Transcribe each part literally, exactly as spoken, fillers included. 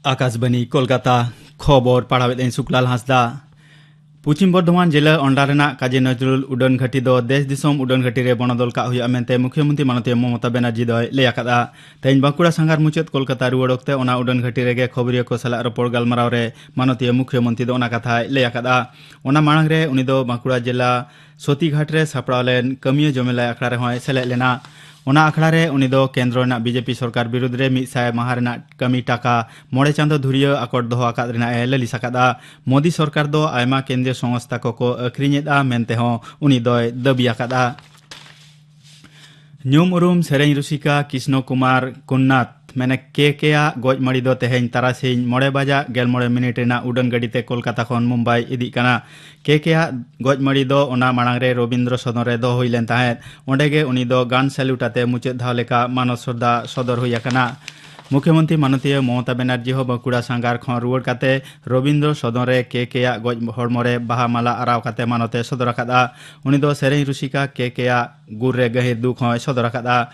ᱟᱠᱟᱥᱵᱟᱱᱤ ᱠᱳᱞᱠᱟᱛᱟ᱾ ᱠᱷᱚᱵᱚᱨ ᱯᱟᱲᱦᱟᱣᱮᱫ ᱟᱹᱧ ᱥᱩᱠᱞᱟᱞ ᱦᱟᱸᱥᱫᱟ᱾ ᱯᱚᱪᱷᱤᱢ ᱵᱚᱨᱫᱷᱚᱢᱟᱱ ᱡᱮᱞᱟ ᱚᱱᱰᱟ ᱨᱮᱱᱟᱜ ᱠᱟᱡᱤ ᱱᱚᱡᱨᱩᱞ ᱩᱰᱟᱹᱱ ᱜᱷᱟᱹᱴᱤ ᱫᱚ ᱫᱮᱥ ᱫᱤᱥᱚᱢ ᱩᱰᱟᱹᱱ ᱜᱷᱟᱹᱴᱤ ᱨᱮ ᱵᱚᱱᱚᱫᱚᱞ ᱠᱟᱜ ᱦᱩᱭᱩᱜᱼᱟ ᱢᱮᱱᱛᱮ ᱢᱩᱠᱷᱭᱚᱢᱚᱱᱛᱨᱤ ᱢᱟᱱᱚᱛᱤᱭᱟᱹ ᱢᱚᱢᱚᱛᱟ ᱵᱮᱱᱟᱨᱡᱤ ᱫᱚᱭ ᱞᱟᱹᱭ ᱟᱠᱟᱫᱼᱟ᱾ ᱛᱮᱦᱮᱧ ᱵᱟᱸᱠᱩᱲᱟ ᱥᱟᱸᱜᱷᱟᱨ ᱢᱩᱪᱟᱹᱫ ᱠᱳᱞᱠᱟᱛᱟ ᱨᱩᱣᱟᱹᱲ ᱚᱠᱛᱮ ᱚᱱᱟ ᱩᱰᱟᱹᱱ ᱜᱷᱟᱹᱴᱤ ᱨᱮᱜᱮ ᱠᱷᱚᱵᱚᱨᱤᱭᱟᱹ ᱠᱚ ᱥᱟᱞᱟᱜ ᱨᱚᱯᱚᱲ ᱜᱟᱞᱢᱟᱨᱟᱣ ᱨᱮ ᱢᱟᱱᱚᱛᱤᱭᱟᱹ ᱢᱩᱠᱷᱭᱚᱢᱚᱱᱛᱨᱤ ᱫᱚ ᱚᱱᱟ ᱠᱟᱛᱷᱟᱭ ᱞᱟᱹᱭ ᱟᱠᱟᱫᱼᱟ᱾ ᱚᱱᱟ ᱢᱟᱲᱟᱝ ᱨᱮ ᱩᱱᱤ ᱫᱚ ᱵᱟᱸᱠᱩᱲᱟ ᱡᱮᱞᱟ ᱥᱚᱛᱤᱜᱷᱟᱴ ᱨᱮ ᱥᱟᱯᱲᱟᱣ ᱞᱮᱱ ᱠᱟᱹᱢᱤᱭᱟᱹ ᱡᱚᱢᱮᱞᱟᱭ ᱟᱠᱷᱲᱟ ᱨᱮᱦᱚᱸᱭ ᱥᱮᱞᱮᱫ ᱞᱮᱱᱟ᱾ ᱚᱱᱟ ᱟᱠᱷᱲᱟ ᱨᱮ ᱩᱱᱤ ᱫᱚ ᱠᱮᱱᱫᱨᱚ ᱨᱮᱱᱟᱜ ᱵᱤᱡᱮᱯᱤ ᱥᱚᱨᱠᱟᱨ ᱵᱤᱨᱩᱫᱽ ᱨᱮ ᱢᱤᱫ ᱥᱟᱭ ᱢᱟᱦᱟ ᱨᱮᱱᱟᱜ ᱠᱟᱹᱢᱤ ᱴᱟᱠᱟ ᱢᱚᱬᱮ ᱪᱟᱸᱫᱚ ᱫᱷᱩᱨᱤᱭᱟᱹ ᱟᱠᱚᱴ ᱫᱚᱦᱚ ᱟᱠᱟᱫ ᱨᱮᱱᱟᱜ ᱮ ᱞᱟᱹᱞᱤᱥ ᱟᱠᱟᱫᱼᱟ᱾ ᱢᱳᱫᱤ ᱥᱚᱨᱠᱟᱨ ᱫᱚ ᱟᱭᱢᱟ ᱠᱮᱱᱫᱨᱤᱭᱚ ᱥᱚᱝᱥᱛᱷᱟ ᱠᱚᱠᱚ ᱟᱹᱠᱷᱨᱤᱧᱮᱫᱼᱟ ᱢᱮᱱᱛᱮ ᱦᱚᱸ ᱩᱱᱤ ᱫᱚᱭ ᱫᱟᱹᱵᱤ ᱟᱠᱟᱫᱼᱟ᱾ ᱧᱩᱢ ᱩᱨᱩᱢ ᱥᱮᱨᱮᱧ ᱨᱩᱥᱤᱠᱟ ᱠᱨᱤᱥᱱᱚ ᱠᱩᱢᱟᱨ ᱠᱩᱱᱱᱟᱛᱷ ᱢᱮᱱᱮ ᱠᱮ ᱠᱮ ᱟᱜ ᱜᱚᱡ ᱢᱟᱹᱲᱤ ᱫᱚ ᱛᱮᱦᱮᱧ ᱛᱟᱨᱟᱥᱤᱧ ᱢᱚᱬᱮ ᱵᱟᱡᱟᱜ ᱜᱮᱞ ᱢᱚᱬᱮ ᱢᱤᱱᱤᱴ ᱨᱮᱱᱟᱜ ᱩᱰᱟᱹᱱ ᱜᱟᱹᱰᱤ ᱛᱮ ᱠᱳᱞᱠᱟᱛᱟ ᱠᱷᱚᱱ ᱢᱩᱢᱵᱟᱭ ᱤᱫᱤᱜ ᱠᱟᱱᱟ᱾ ᱠᱮ ᱠᱮ ᱟᱜ ᱜᱚᱡ ᱢᱟᱹᱲᱤ ᱫᱚ ᱚᱱᱟ ᱢᱟᱲᱟᱝ ᱨᱮ ᱨᱚᱵᱤᱱᱫᱨᱚ ᱥᱚᱫᱚᱱ ᱨᱮ ᱫᱚᱦᱚ ᱦᱩᱭ ᱞᱮᱱ ᱛᱟᱦᱮᱸᱫ᱾ ᱚᱸᱰᱮ ᱜᱮ ᱩᱱᱤ ᱫᱚ ᱜᱟᱱ ᱥᱮᱞᱩᱴ ᱟᱛᱮ ᱢᱩᱪᱟᱹᱫ ᱫᱷᱟᱣ ᱞᱮᱠᱟ ᱢᱟᱱᱚᱛ ᱥᱨᱚᱫᱷᱟ ᱥᱚᱫᱚᱨ ᱦᱩᱭ ᱟᱠᱟᱱᱟ᱾ ᱢᱩᱠᱷᱭᱚᱢᱚᱱᱛᱨᱤ ᱢᱟᱱᱚᱛᱤᱭᱟᱹ ᱢᱚᱢᱚᱛᱟ ᱵᱮᱱᱟᱨᱡᱤ ᱦᱚᱸ ᱵᱟᱸᱠᱩᱲᱟ ᱥᱟᱸᱜᱷᱟᱨ ᱠᱷᱚᱱ ᱨᱩᱣᱟᱹᱲ ᱠᱟᱛᱮ ᱨᱚᱵᱤᱱᱫᱨᱚ ᱥᱚᱫᱚᱱ ᱨᱮ ᱠᱮ ᱠᱮ ᱟᱜ ᱜᱚᱡ ᱦᱚᱲᱢᱚ ᱨᱮ ᱵᱟᱦᱟ ᱢᱟᱞᱟ ᱟᱨᱟᱣ ᱠᱟᱛᱮ ᱢᱟᱱᱚᱛ ᱮ ᱥᱚᱫᱚᱨ ᱟᱠᱟᱫᱼᱟ᱾ ᱩᱱᱤ ᱫᱚ ᱥᱮᱨᱮᱧ ᱨᱩᱥᱤᱠᱟ ᱠᱮ ᱠᱮ ᱟᱜ ᱜᱩᱨ ᱨᱮ ᱜᱟᱹᱦᱤᱨ ᱫᱩᱠ ᱦᱚᱸᱭ ᱥᱚᱫᱚᱨ ᱟᱠᱟᱫᱼᱟ᱾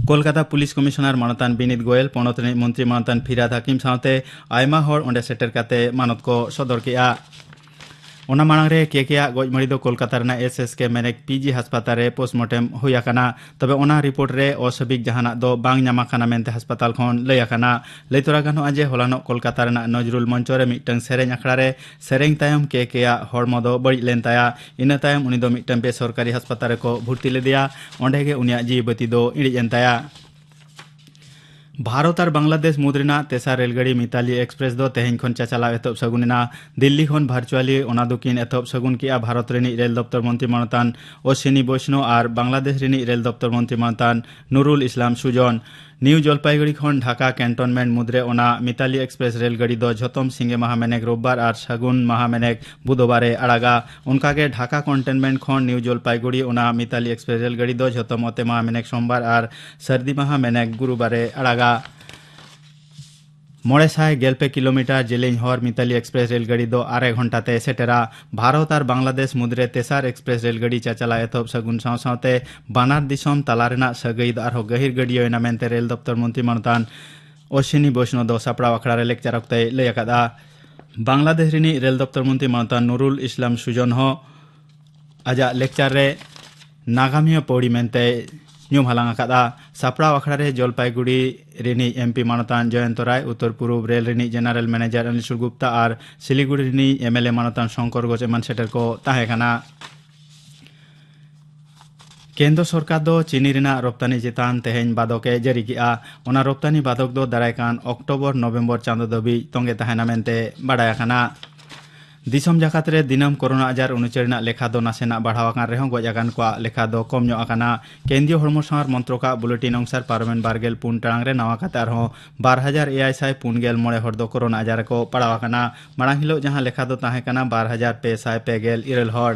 ᱠᱳᱞᱠᱟᱛᱟ ᱯᱩᱞᱤᱥ ᱠᱚᱢᱤᱥᱚᱱᱟᱨ ᱢᱟᱱᱚᱛᱟᱱ ᱵᱤᱱᱤᱛ ᱜᱳᱭᱮᱞ, ᱯᱚᱱᱚᱛ ᱨᱤᱱᱤᱡ ᱢᱚᱱᱛᱨᱤ ᱢᱟᱱᱚᱛᱟᱱ ᱯᱷᱤᱨᱦᱟᱫ ᱦᱟᱠᱤᱢ ᱥᱟᱶᱛᱮ ᱟᱭᱢᱟ ᱦᱚᱲ ᱚᱸᱰᱮ ᱥᱮᱴᱮᱨ ᱠᱟᱛᱮ ᱢᱟᱱᱚᱛ ᱠᱚ ᱥᱚᱫᱚᱨ ᱠᱮᱫᱼᱟ᱾ ᱚᱱᱟ ᱢᱟᱲᱟᱝ ᱨᱮ ᱠᱮ ᱠᱮ ᱟᱜ ᱜᱚᱡ ᱢᱟᱹᱲᱤ ᱫᱚ ᱠᱳᱞᱠᱟᱛᱟ ᱨᱮᱱᱟᱜ S S K ᱢᱮᱱᱮᱠ P G ᱦᱟᱥᱯᱟᱛᱟᱞ ᱨᱮ ᱯᱳᱥᱴᱢᱚᱨᱴᱮᱢ ᱦᱩᱭ ᱟᱠᱟᱱᱟ᱾ ᱛᱚᱵᱮ ᱚᱱᱟ ᱨᱤᱯᱳᱨᱴ ᱨᱮ ᱚᱥᱟᱵᱷᱟᱵᱤᱠ ᱡᱟᱦᱟᱱᱟᱜ ᱫᱚ ᱵᱟᱝ ᱧᱟᱢ ᱟᱠᱟᱱᱟ ᱢᱮᱱᱛᱮ ᱦᱟᱥᱯᱟᱛᱟᱞ ᱠᱷᱚᱱ ᱞᱟᱹᱭ ᱟᱠᱟᱱᱟ᱾ ᱞᱟᱹᱭ ᱛᱚᱨᱟ ᱜᱟᱱᱚᱜᱼᱟ ᱡᱮ ᱦᱚᱞᱟᱱᱚᱜ ᱠᱳᱞᱠᱟᱛᱟ ᱨᱮᱱᱟᱜ ᱱᱚᱡᱨᱩᱞ ᱢᱚᱧᱪᱚ ᱨᱮ ᱢᱤᱫᱴᱟᱝ ᱥᱮᱨᱮᱧ ᱟᱠᱷᱲᱟ ᱨᱮ ᱥᱮᱨᱮᱧ ᱛᱟᱭᱚᱢ ᱠᱮ ᱠᱮ ᱟᱜ ᱦᱚᱲᱢᱚ ᱫᱚ ᱵᱟᱹᱲᱤᱡ ᱞᱮᱱ ᱛᱟᱭᱟ᱾ ᱤᱱᱟᱹ ᱛᱟᱭᱚᱢ ᱩᱱᱤ ᱫᱚ ᱢᱤᱫᱴᱟᱝ ᱵᱮᱥᱚᱨᱠᱟᱨᱤ ᱦᱟᱥᱯᱟᱛᱟᱞ ᱨᱮᱠᱚ ᱵᱷᱚᱨᱛᱤ ᱞᱮᱫᱮᱭᱟ᱾ ᱚᱸᱰᱮ ᱜᱮ ᱩᱱᱤᱭᱟᱜ ᱡᱤᱣᱤ ᱵᱟᱹᱛᱤ ᱫᱚ ᱤᱬᱤᱡ ᱮᱱ ᱛᱟᱭᱟ᱾ ᱵᱷᱟᱨᱚᱛ ᱟᱨ ᱵᱟᱝᱞᱟᱫᱮᱥ ᱢᱩᱫᱽ ᱨᱮᱱᱟᱜ ᱛᱮᱥᱟᱨ ᱨᱮᱞᱜᱟᱹᱰᱤ ᱢᱤᱛᱟᱞᱤ ᱮᱠᱥᱯᱨᱮᱥ ᱫᱚ ᱛᱮᱦᱮᱧ ᱠᱷᱚᱱ ᱪᱟᱪᱟᱞᱟᱣ ᱮᱛᱚᱦᱚᱵ ᱥᱟᱹᱜᱩᱱ ᱮᱱᱟ᱾ ᱫᱤᱞᱞᱤ ᱠᱷᱚᱱ ᱵᱷᱟᱨᱪᱩᱣᱟᱞᱤ ᱚᱱᱟ ᱫᱚᱠᱤᱱ ᱮᱛᱚᱦᱚᱵ ᱥᱟᱹᱜᱩᱱ ᱠᱮᱫᱼᱟ ᱵᱷᱟᱨᱚᱛ ᱨᱤᱱᱤᱡ ᱨᱮᱞ ᱫᱚᱯᱛᱚᱨ ᱢᱚᱱᱛᱨᱤ ᱢᱟᱱᱚᱛᱟᱱ ᱚᱥᱤᱱᱤ ᱵᱳᱭᱥᱱᱚ ᱟᱨ ᱵᱟᱝᱞᱟᱫᱮᱥ ᱨᱤᱱᱤᱡ ᱨᱮᱞ ᱫᱚᱯᱛᱚᱨ ᱢᱚᱱᱛᱨᱤ ᱢᱟᱱᱚᱛᱟᱱ ᱱᱩᱨᱩᱞ ᱤᱥᱞᱟᱢ ᱥᱩᱡᱚᱱ᱾ ᱱᱤᱭᱩ ᱡᱚᱞᱯᱟᱭᱜᱩᱲᱤ ᱠᱷᱚᱱ ᱰᱷᱟᱠᱟ ᱠᱮᱱᱴᱚᱱᱢᱮᱱᱴ ᱢᱩᱫᱽᱨᱮ ᱚᱱᱟ ᱢᱤᱛᱟᱞᱤ ᱮᱠᱥᱯᱨᱮᱥ ᱨᱮᱞ ᱜᱟᱹᱰᱤ ᱫᱚ ᱡᱷᱚᱛᱚᱢ ᱥᱤᱸᱜᱮ ᱢᱟᱦᱟ ᱢᱮᱱᱮᱠ ᱨᱳᱵᱵᱟᱨ ᱟᱨ ᱥᱟᱹᱜᱩᱱ ᱢᱟᱦᱟ ᱢᱮᱱᱮᱠ ᱵᱩᱫᱷᱵᱟᱨ ᱮ ᱟᱲᱟᱜᱟ᱾ ᱚᱱᱠᱟᱜᱮ ᱰᱷᱟᱠᱟ ᱠᱚᱱᱴᱮᱱᱢᱮᱱᱴ ᱠᱷᱚᱱ ᱱᱤᱭᱩ ᱡᱚᱞᱯᱟᱭᱜᱩᱲᱤ ᱚᱱᱟ ᱢᱤᱛᱟᱞᱤ ᱮᱠᱥᱯᱨᱮᱥ ᱨᱮᱞ ᱜᱟᱹᱰᱤ ᱫᱚ ᱡᱷᱚᱛᱚᱢ ᱚᱛᱮ ᱢᱟᱦᱟ ᱢᱮᱱᱮᱠ ᱥᱳᱢᱵᱟᱨ ᱟᱨ ᱥᱟᱹᱨᱫᱤ ᱢᱟᱦᱟ ᱢᱮᱱᱮᱠ ᱜᱩᱨᱩᱵᱟᱨ ᱮ ᱟᱲᱟᱜᱟ᱾ ᱢᱚᱬᱮ ᱥᱟᱭ ᱜᱮᱞ ᱯᱮ ᱠᱤᱞᱳᱢᱤᱴᱟᱨ ᱡᱮᱞᱮᱧ ᱦᱚᱨ ᱢᱤᱛᱟᱞᱤ ᱮᱠᱥᱯᱨᱮᱥ ᱨᱮᱞ ᱜᱟᱹᱰᱤ ᱫᱚ ᱟᱨᱮ ᱜᱷᱚᱱᱴᱟ ᱛᱮ ᱥᱮᱴᱮᱨᱟ᱾ ᱵᱷᱟᱨᱚᱛ ᱟᱨ ᱵᱟᱝᱞᱟᱫᱮᱥ ᱢᱩᱫᱽᱨᱮ ᱛᱮᱥᱟᱨ ᱮᱠᱥᱯᱨᱮᱥ ᱨᱮᱞ ᱜᱟᱹᱰᱤ ᱪᱟᱪᱟᱞᱟᱣ ᱮᱛᱚᱦᱚᱵ ᱥᱟᱹᱜᱩᱱ ᱥᱟᱶ ᱥᱟᱶᱛᱮ ᱵᱟᱱᱟᱨ ᱫᱤᱥᱚᱢ ᱛᱟᱞᱟ ᱨᱮᱱᱟᱜ ᱥᱟᱹᱜᱟᱹᱭ ᱫᱚ ᱟᱨᱦᱚᱸ ᱜᱟᱹᱦᱤᱨ ᱜᱟᱹᱰᱭᱟᱹᱣ ᱮᱱᱟ ᱢᱮᱱᱛᱮ ᱨᱮᱞ ᱫᱚᱯᱛᱚᱨ ᱢᱚᱱᱛᱨᱤ ᱢᱟᱱᱚᱛᱟᱱ ᱚᱥᱤᱱᱤ ᱵᱳᱭᱥᱱᱚ ᱫᱚ ᱥᱟᱯᱲᱟᱣ ᱟᱠᱷᱲᱟ ᱨᱮ ᱞᱮᱠᱪᱟᱨ ᱚᱠᱛᱮᱭ ᱞᱟᱹᱭ ᱟᱠᱟᱫᱼᱟ᱾ ᱵᱟᱝᱞᱟᱫᱮᱥ ᱨᱤᱱᱤᱡ ᱨᱮᱞ ᱫᱚᱯᱛᱚᱨ ᱢᱚᱱᱛᱨᱤ ᱢᱟᱱᱚᱛᱟᱱ ᱱᱩᱨᱩᱞ ᱤᱥᱞᱟᱢ ᱥᱩᱡᱚᱱ ᱦᱚᱸ ᱟᱡᱟᱜ ᱞᱮᱠᱪᱟᱨ ᱨᱮ ᱱᱟᱜᱟᱢᱤᱭᱟᱹ ᱯᱟᱹᱣᱲᱤ ᱢᱮᱱᱛᱮ ᱧᱩᱢ ᱦᱟᱞᱟᱝ ᱟᱠᱟᱫᱼᱟ᱾ ᱥᱟᱯᱲᱟᱣ ᱟᱠᱷᱲᱟ ᱨᱮ ᱡᱚᱞᱯᱟᱭᱜᱩᱲᱤ ᱨᱤᱱᱤᱡ ᱮᱢᱯᱤ ᱢᱟᱱᱚᱛᱟᱱ ᱡᱚᱭᱚᱱᱛᱚ ᱨᱟᱭ, ᱩᱛᱛᱚᱨ ᱯᱩᱨᱩᱵ ᱨᱮᱞ ᱨᱤᱱᱤᱡ ᱡᱮᱱᱟᱨᱮᱞ ᱢᱮᱱᱮᱡᱟᱨ ᱚᱱᱤᱞ ᱥᱩᱨᱜᱩᱯᱛᱟ ᱟᱨ ᱥᱤᱞᱤᱜᱩᱲᱤ ᱨᱤᱱᱤᱡ ᱮᱢᱮᱞᱮ ᱢᱟᱱᱚᱛᱟᱱ ᱥᱚᱝᱠᱚᱨ ᱜᱷᱳᱥ ᱮᱢᱟᱱ ᱥᱮᱴᱮᱨ ᱠᱚ ᱛᱟᱦᱮᱸ ᱠᱟᱱᱟ᱾ ᱠᱮᱱᱫᱨᱚ ᱥᱚᱨᱠᱟᱨ ᱫᱚ ᱪᱤᱱᱤ ᱨᱮᱱᱟᱜ ᱨᱚᱯᱛᱟᱱᱤ ᱪᱮᱛᱟᱱ ᱛᱮᱦᱮᱧ ᱵᱟᱫᱚᱠ ᱮ ᱡᱟᱹᱨᱤ ᱠᱮᱫᱼᱟ᱾ ᱚᱱᱟ ᱨᱚᱯᱛᱟᱱᱤ ᱵᱟᱫᱚᱠ ᱫᱚ ᱫᱟᱨᱟᱭ ᱠᱟᱱ ᱚᱠᱴᱳᱵᱚᱨ ᱱᱚᱵᱷᱮᱢᱵᱚᱨ ᱪᱟᱸᱫᱚ ᱫᱷᱟᱹᱵᱤᱡ ᱛᱚᱸᱜᱮ ᱛᱟᱦᱮᱱᱟ ᱢᱮᱱᱛᱮ ᱵᱟᱰᱟᱭ ᱟᱠᱟᱱᱟ᱾ ᱫᱤᱥᱚᱢ ᱡᱟᱠᱟᱛ ᱨᱮ ᱫᱤᱱᱟᱹᱢ ᱠᱳᱨᱳᱱᱟ ᱟᱡᱟᱨ ᱩᱱᱩᱪᱟᱹᱨ ᱨᱮᱱᱟᱜ ᱞᱮᱠᱷᱟ ᱫᱚ ᱱᱟᱥᱮᱱᱟᱜ ᱵᱟᱲᱦᱟᱣ ᱟᱠᱟᱱ ᱨᱮᱦᱚᱸ ᱜᱚᱡ ᱟᱠᱟᱱ ᱠᱚᱣᱟᱜ ᱞᱮᱠᱷᱟ ᱫᱚ ᱠᱚᱢ ᱧᱚᱜ ᱟᱠᱟᱱᱟ᱾ ᱠᱮᱱᱫᱨᱤᱭᱚ ᱦᱚᱲᱢᱚ ᱥᱟᱶᱟᱨ ᱢᱚᱱᱛᱨᱚᱠᱟᱜ ᱵᱩᱞᱮᱴᱤᱱ ᱚᱱᱩᱥᱟᱨ ᱯᱟᱨᱚᱢᱮᱱ ᱵᱟᱨᱜᱮᱞ ᱯᱩᱱ ᱴᱟᱲᱟᱝ ᱨᱮ ᱱᱟᱣᱟ ᱠᱟᱛᱮ ᱟᱨᱦᱚᱸ ᱵᱟᱨ ᱦᱟᱡᱟᱨ ᱮᱭᱟᱭ ᱥᱟᱭ ᱯᱩᱱ ᱜᱮᱞ ᱢᱚᱬᱮ ᱦᱚᱲ ᱫᱚ ᱠᱳᱨᱳᱱᱟ ᱟᱡᱟᱨ ᱨᱮᱠᱚ ᱯᱟᱲᱟᱣ ᱟᱠᱟᱱᱟ᱾ ᱢᱟᱲᱟᱝ ᱦᱤᱞᱳᱜ ᱡᱟᱦᱟᱸ ᱞᱮᱠᱷᱟ ᱫᱚ ᱛᱟᱦᱮᱸ ᱠᱟᱱᱟ ᱵᱟᱨ ᱦᱟᱡᱟᱨ ᱯᱮ ᱥᱟᱭ ᱯᱮ ᱜᱮᱞ ᱤᱨᱟᱹᱞ ᱦᱚᱲ᱾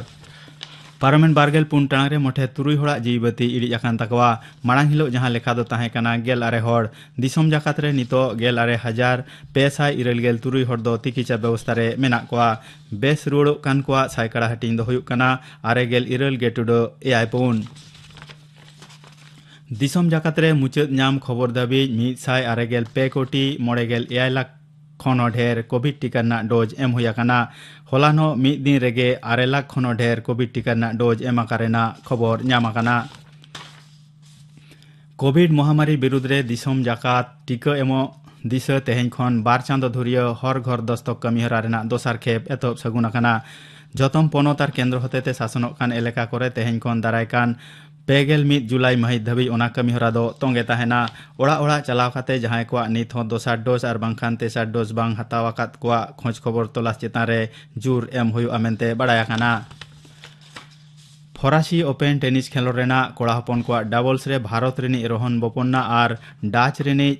ᱯᱟᱨᱚᱢᱮᱱ ᱵᱟᱨᱜᱮᱞ ᱯᱩᱱ ᱴᱟᱲᱟᱝ ᱨᱮ ᱢᱚᱴᱷᱮ ᱛᱩᱨᱩᱭ ᱦᱚᱲᱟᱜ ᱡᱤᱣᱤ ᱵᱟᱹᱛᱤ ᱤᱲᱤᱡ ᱟᱠᱟᱱ ᱛᱟᱠᱚᱣᱟ᱾ ᱢᱟᱲᱟᱝ ᱦᱤᱞᱳᱜ ᱡᱟᱦᱟᱸ ᱞᱮᱠᱷᱟ ᱫᱚ ᱛᱟᱦᱮᱸ ᱠᱟᱱᱟ ᱜᱮᱞ ᱟᱨᱮ ᱦᱚᱲ᱾ ᱫᱤᱥᱚᱢ ᱡᱟᱠᱟᱛ ᱨᱮ ᱱᱤᱛᱚᱜ ᱜᱮᱞ ᱟᱨᱮ ᱦᱟᱡᱟᱨ ᱯᱮ ᱥᱟᱭ ᱤᱨᱟᱹᱞ ᱜᱮᱞ ᱛᱩᱨᱩᱭ ᱦᱚᱲ ᱫᱚ ᱛᱤᱠᱤᱪᱷᱟ ᱵᱮᱵᱚᱥᱛᱷᱟ ᱨᱮ ᱢᱮᱱᱟᱜ ᱠᱚᱣᱟ᱾ ᱵᱮᱥ ᱨᱩᱣᱟᱹᱲᱚᱜ ᱠᱟᱱ ᱠᱚᱣᱟᱜ ᱥᱟᱭᱠᱟᱲᱟ ᱦᱟᱹᱴᱤᱧ ᱫᱚ ᱦᱩᱭᱩᱜ ᱠᱟᱱᱟ ᱟᱨᱮ ᱜᱮᱞ ᱤᱨᱟᱹᱞ ᱜᱮ ᱴᱩᱰᱟᱹᱜ ᱮᱭᱟᱭ ᱯᱩᱱ᱾ ᱫᱤᱥᱚᱢ ᱡᱟᱠᱟᱛ ᱨᱮ ᱢᱩᱪᱟᱹᱫ ᱧᱟᱢ ᱠᱷᱚᱵᱚᱨ ᱫᱷᱟᱹᱵᱤᱡ ᱢᱤᱫ ᱥᱟᱭ ᱟᱨᱮ ᱜᱮᱞ ᱯᱮ ᱠᱳᱴᱤ ᱢᱚᱬᱮ ᱜᱮᱞ ᱮᱭᱟᱭ ᱞᱟᱠᱷ ᱠᱷᱚᱱ ᱦᱚᱸ ᱰᱷᱮᱨ ᱠᱳᱵᱷᱤᱰ ᱴᱤᱠᱟ ᱨᱮᱱᱟᱜ ᱰᱳᱡᱽ ᱮᱢ ᱦᱩᱭ ᱟᱠᱟᱱᱟ᱾ ᱦᱚᱞᱟᱱᱚᱜ ᱢᱤᱫ ᱫᱤᱱ ᱨᱮᱜᱮ ᱟᱨᱮ ᱞᱟᱠᱷ ᱠᱷᱚᱱ ᱦᱚᱸ ᱰᱷᱮᱨ ᱠᱳᱵᱷᱤᱰ ᱴᱤᱠᱟ ᱨᱮᱱᱟᱜ ᱰᱳᱡᱽ ᱮᱢ ᱟᱠᱟᱱ ᱨᱮᱱᱟᱜ ᱠᱷᱚᱵᱚᱨ ᱧᱟᱢ ᱟᱠᱟᱱᱟ᱾ ᱠᱳᱵᱷᱤᱰ ᱢᱚᱦᱟᱢᱟᱨᱤ ᱵᱤᱨᱩᱫᱽ ᱨᱮ ᱫᱤᱥᱚᱢ ᱡᱟᱠᱟᱛ ᱴᱤᱠᱟᱹ ᱮᱢᱚᱜ ᱫᱤᱥᱟᱹ ᱛᱮᱦᱮᱧ ᱠᱷᱚᱱ ᱵᱟᱨ ᱪᱟᱸᱫᱚ ᱫᱷᱩᱨᱤᱭᱟᱹ ᱦᱚᱨ ᱜᱷᱚᱨ ᱫᱚᱥᱛᱚᱠ ᱠᱟᱹᱢᱤᱦᱚᱨᱟ ᱨᱮᱱᱟᱜ ᱫᱚᱥᱟᱨ ᱠᱷᱮᱯ ᱮᱛᱚᱦᱚᱵ ᱥᱟᱹᱜᱩᱱ ᱟᱠᱟᱱᱟ᱾ ᱡᱚᱛᱚᱢ ᱯᱚᱱᱚᱛ ᱟᱨ ᱠᱮᱱᱫᱨᱚ ᱦᱚᱛᱮᱛᱮ ᱥᱟᱥᱚᱱᱚᱜ ᱠᱟᱱ ᱮᱞᱟᱠᱟ ᱠᱚᱨᱮ ᱛᱮᱦᱮᱧ ᱠᱷᱚᱱ ᱫᱟᱨᱟᱭ ᱠᱟᱱ ᱯᱮ ᱜᱮᱞ ᱢᱤᱫ ᱡᱩᱞᱟᱭ ᱢᱟᱹᱦᱤᱛ ᱫᱷᱟᱹᱵᱤᱡ ᱚᱱᱟ ᱠᱟᱹᱢᱤ ᱦᱚᱨᱟ ᱫᱚ ᱛᱚᱸᱜᱮ ᱛᱟᱦᱮᱱᱟ᱾ ᱚᱲᱟᱜ ᱚᱲᱟᱜ ᱪᱟᱞᱟᱣ ᱠᱟᱛᱮ ᱡᱟᱦᱟᱸᱭ ᱠᱚᱣᱟᱜ ᱱᱤᱛ ᱦᱚᱸ ᱫᱚᱥᱟᱨ ᱰᱳᱡᱽ ᱟᱨ ᱵᱟᱝᱠᱷᱟᱱ ᱛᱮᱥᱟᱨ ᱰᱳᱡᱽ ᱵᱟᱝ ᱦᱟᱛᱟᱣ ᱟᱠᱟᱫ ᱠᱚᱣᱟᱜ ᱠᱷᱚᱡᱽ ᱠᱷᱚᱵᱚᱨ ᱛᱚᱞᱟᱥ ᱪᱮᱛᱟᱱ ᱨᱮ ᱡᱳᱨ ᱮᱢ ᱦᱩᱭᱩᱜᱼᱟ ᱢᱮᱱᱛᱮ ᱵᱟᱲᱟᱭ ᱟᱠᱟᱱᱟ᱾ ᱯᱷᱚᱨᱟᱥᱤ ᱳᱯᱮᱱ ᱴᱮᱱᱤᱥ ᱠᱷᱮᱞᱳᱰ ᱨᱮᱱᱟᱜ ᱠᱚᱲᱟ ᱦᱚᱯᱚᱱ ᱠᱚᱣᱟᱜ ᱰᱟᱵᱚᱞᱥ ᱨᱮ ᱵᱷᱟᱨᱚᱛ ᱨᱤᱱᱤᱡ ᱨᱳᱦᱚᱱ ᱵᱳᱯᱚᱱᱱᱟ ᱟᱨ ᱰᱟᱪ ᱨᱤᱱᱤᱡ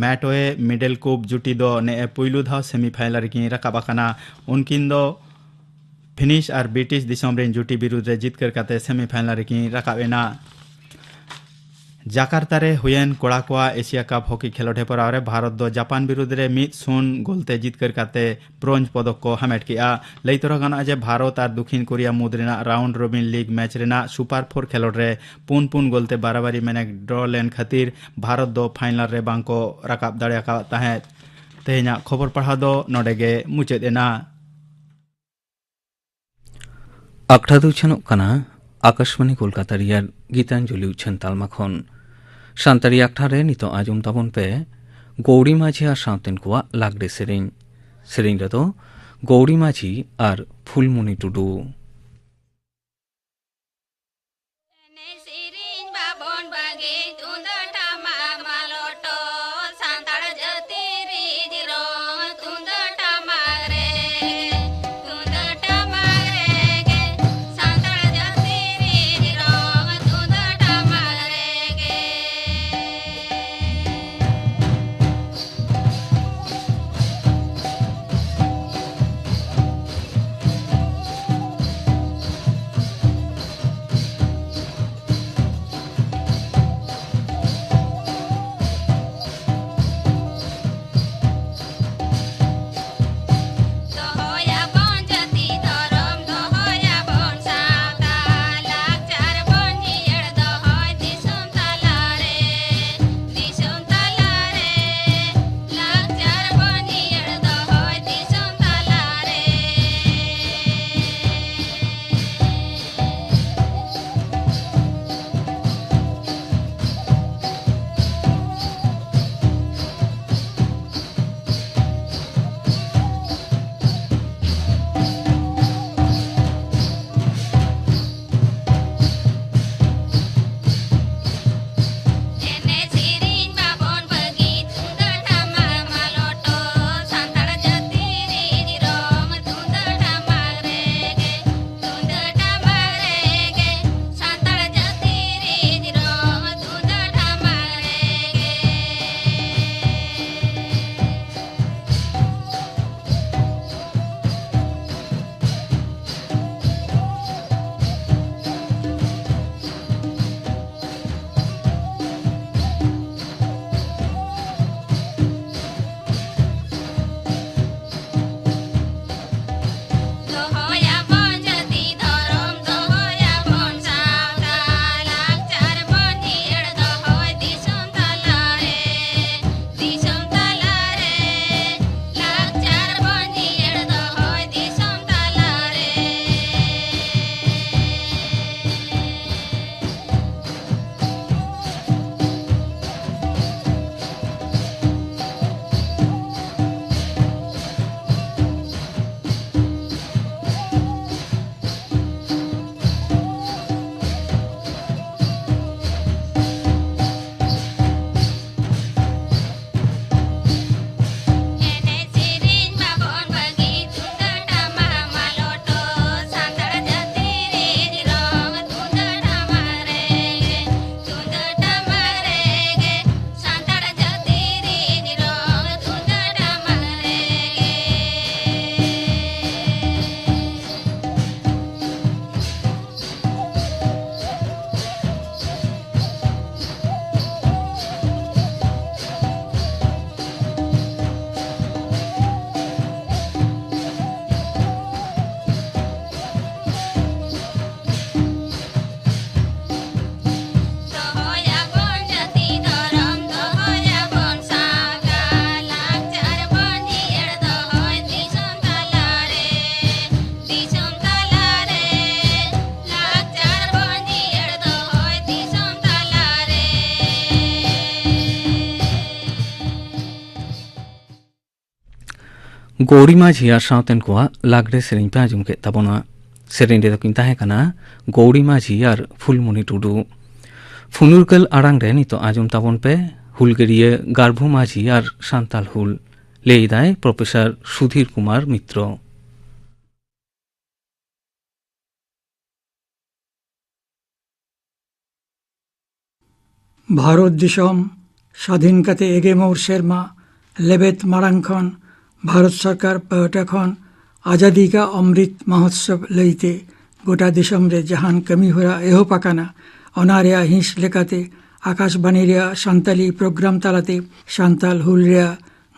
ᱢᱮᱴᱳᱭᱮ ᱢᱤᱰᱮᱞᱠᱳᱯ ᱡᱩᱴᱤ ᱫᱚ ᱱᱮᱜᱼᱮ ᱯᱩᱭᱞᱩ ᱫᱷᱟᱣ ᱥᱮᱢᱤᱯᱷᱟᱭᱱᱟᱞ ᱨᱮᱠᱤᱱ ᱨᱟᱠᱟᱵ ᱟᱠᱟᱱᱟ᱾ ᱩᱱᱠᱤᱱ ᱫᱚ ᱯᱷᱤᱱᱤᱥ ᱟᱨ ᱵᱨᱤᱴᱤᱥ ᱫᱤᱥᱚᱢ ᱨᱤᱱ ᱡᱩᱴᱤ ᱵᱤᱨᱩᱫᱽ ᱨᱮ ᱡᱤᱛᱠᱟᱹᱨ ᱠᱟᱛᱮ ᱥᱮᱢᱤᱯᱷᱟᱭᱱᱟᱞ ᱨᱮᱠᱤᱱ ᱨᱟᱠᱟᱵ ᱮᱱᱟ᱾ ᱡᱟᱠᱟᱨᱛᱟ ᱨᱮ ᱦᱩᱭᱮᱱ ᱠᱚᱲᱟ ᱠᱚᱣᱟᱜ ᱮᱥᱤᱭᱟ ᱠᱟᱯ ᱦᱚᱠᱤ ᱠᱷᱮᱞᱳᱰ ᱦᱮᱯᱨᱟᱣ ᱨᱮ ᱵᱷᱟᱨᱚᱛ ᱫᱚ ᱡᱟᱯᱟᱱ ᱵᱤᱨᱩᱫᱽ ᱨᱮ ᱢᱤᱫ ᱥᱩᱱ ᱜᱳᱞ ᱛᱮ ᱡᱤᱛᱠᱟᱹᱨ ᱠᱟᱛᱮ ᱵᱨᱳᱧᱡᱽ ᱯᱚᱫᱚᱠ ᱠᱚ ᱦᱟᱢᱮᱴ ᱠᱮᱫᱼᱟ᱾ ᱞᱟᱹᱭ ᱛᱚᱨᱟ ᱜᱟᱱᱚᱜᱼᱟ ᱡᱮ ᱵᱷᱟᱨᱚᱛ ᱟᱨ ᱫᱚᱠᱷᱤᱱ ᱠᱳᱨᱤᱭᱟ ᱢᱩᱫᱽ ᱨᱮᱱᱟᱜ ᱨᱟᱣᱩᱱᱰ ᱨᱚᱵᱤᱱ ᱞᱤᱜᱽ ᱢᱮᱪ ᱨᱮᱱᱟᱜ ᱥᱩᱯᱟᱨ ᱯᱷᱳᱨ ᱠᱷᱮᱞᱳᱰ ᱨᱮ ᱯᱩᱱ ᱯᱩᱱ ᱜᱳᱞ ᱛᱮ ᱵᱟᱨᱟᱵᱟᱨᱤ ᱢᱟᱱᱮ ᱰᱨᱚ ᱞᱮᱱ ᱠᱷᱟᱹᱛᱤᱨ ᱵᱷᱟᱨᱚᱛ ᱫᱚ ᱯᱷᱟᱭᱱᱟᱞ ᱨᱮ ᱵᱟᱝ ᱠᱚ ᱨᱟᱠᱟᱵ ᱫᱟᱲᱮ ᱟᱠᱟᱫ ᱛᱟᱦᱮᱸᱫ᱾ ᱛᱮᱦᱮᱧᱟᱜ ᱠᱷᱚᱵᱚᱨ ᱯᱟᱲᱦᱟᱣ ᱫᱚ ᱱᱚᱰᱮ ᱜᱮ ᱢᱩᱪᱟᱹᱫ ᱮᱱᱟ᱾ ᱟᱠᱷᱲᱟ ᱫᱚ ᱩᱪᱷᱟᱹᱱᱚᱜ ᱠᱟᱱᱟ ᱟᱠᱟᱥᱵᱟᱱᱤ ᱠᱳᱞᱠᱟᱛᱟ ᱨᱮᱭᱟᱜ ᱜᱤᱛᱟᱧᱡᱚᱞᱤ ᱩᱪᱷᱟᱹᱱ ᱛᱟᱞᱢᱟ ᱠᱷᱚᱱ᱾ ᱥᱟᱱᱛᱟᱲᱤ ᱟᱠᱷᱲᱟ ᱨᱮ ᱱᱤᱛᱚᱜ ᱟᱸᱡᱚᱢ ᱛᱟᱵᱚᱱ ᱯᱮ ᱜᱳᱣᱲᱤ ᱢᱟᱹᱡᱷᱤ ᱟᱨ ᱥᱟᱶᱛᱮᱱ ᱠᱚᱣᱟᱜ ᱞᱟᱜᱽᱲᱮ ᱥᱮᱨᱮᱧ᱾ ᱥᱮᱨᱮᱧ ᱨᱮᱫᱚ ᱜᱳᱣᱲᱤ ᱢᱟᱹᱡᱷᱤ ᱟᱨ ᱯᱷᱩᱞᱢᱩᱱᱤ ᱴᱩᱰᱩ᱾ ᱮᱱᱮᱡ ᱥᱮᱨᱮᱧ ᱵᱟᱵᱚᱱ ᱵᱟᱹᱜᱤ, ᱛᱩᱢᱫᱟᱜ ᱴᱟᱢᱟᱠ ᱢᱟᱞᱚᱴᱚᱜ, ᱥᱟᱱᱛᱟᱲ ᱡᱟᱹᱛᱤ ᱨᱤᱡ ᱨᱚᱝ ᱛᱩᱢᱫᱟᱜ ᱴᱟᱢᱟᱠ ᱨᱮ, ᱛᱩᱢᱫᱟᱜ ᱴᱟᱢᱟᱠ ᱨᱮᱜᱮ, ᱥᱟᱱᱛᱟᱲ ᱡᱟᱹᱛᱤ ᱨᱤᱡ ᱨᱚᱝ ᱛᱩᱢᱫᱟᱜ ᱴᱟᱢᱟᱠ ᱨᱮᱜᱮ᱾ ᱜᱳᱣᱨᱤ ᱢᱟᱹᱡᱷᱤ ᱟᱨ ᱥᱟᱶᱛᱮᱱ ᱠᱚᱣᱟᱜ ᱞᱟᱜᱽᱲᱮ ᱥᱮᱨᱮᱧ ᱯᱮ ᱟᱸᱡᱚᱢ ᱠᱮᱫ ᱛᱟᱵᱚᱱᱟ᱾ ᱥᱮᱨᱮᱧ ᱨᱮᱫᱚ ᱠᱤᱱ ᱛᱟᱦᱮᱸ ᱠᱟᱱᱟ ᱜᱳᱣᱨᱤ ᱢᱟᱹᱡᱷᱤ ᱟᱨ ᱯᱷᱩᱞᱢᱩᱱᱤ ᱴᱩᱰᱩ᱾ ᱯᱷᱩᱱᱩᱨᱠᱟᱹᱞ ᱟᱲᱟᱝ ᱨᱮ ᱱᱤᱛᱚᱜ ᱟᱸᱡᱚᱢ ᱛᱟᱵᱚᱱ ᱯᱮ ᱦᱩᱞᱜᱟᱹᱨᱤᱭᱟᱹ ᱜᱟᱨᱵᱷᱩ ᱢᱟᱹᱡᱷᱤ ᱟᱨ ᱥᱟᱱᱛᱟᱞ ᱦᱩᱞ᱾ ᱞᱟᱹᱭ ᱮᱫᱟᱭ ᱯᱨᱚᱯᱷᱮᱥᱚᱨ ᱥᱩᱫᱷᱤᱨ ᱠᱩᱢᱟᱨ ᱢᱤᱛᱨᱚ᱾ ᱵᱷᱟᱨᱚᱛ ᱫᱤᱥᱚᱢ ᱥᱟᱹᱫᱷᱤᱱ ᱠᱟᱛᱮ ᱮᱜᱮ ᱢᱚᱬ ᱥᱮᱨᱢᱟ ᱞᱮᱵᱮᱫ ᱢᱟᱲᱟᱝ ᱠᱷᱚᱱ ᱵᱷᱟᱨᱚᱛ ᱥᱚᱨᱠᱟᱨ ᱯᱟᱦᱴᱟ ᱠᱷᱚᱱ ᱟᱡᱟᱫᱤ ᱠᱟ ᱚᱢᱨᱤᱛ ᱢᱚᱦᱳᱛᱥᱚᱵ ᱞᱟᱹᱭᱛᱮ ᱜᱚᱴᱟ ᱫᱤᱥᱚᱢ ᱨᱮ ᱡᱟᱦᱟᱱ ᱠᱟᱹᱢᱤ ᱦᱚᱨᱟ ᱮᱦᱚᱵ ᱟᱠᱟᱱᱟ, ᱚᱱᱟ ᱨᱮᱭᱟᱜ ᱦᱤᱸᱥ ᱞᱮᱠᱟᱛᱮ ᱟᱠᱟᱥᱵᱟᱱᱤ ᱨᱮᱭᱟᱜ ᱥᱟᱱᱛᱟᱞᱤ ᱯᱨᱳᱜᱨᱟᱢ ᱛᱟᱞᱟᱛᱮ ᱥᱟᱱᱛᱟᱞ ᱦᱩᱞ ᱨᱮᱭᱟᱜ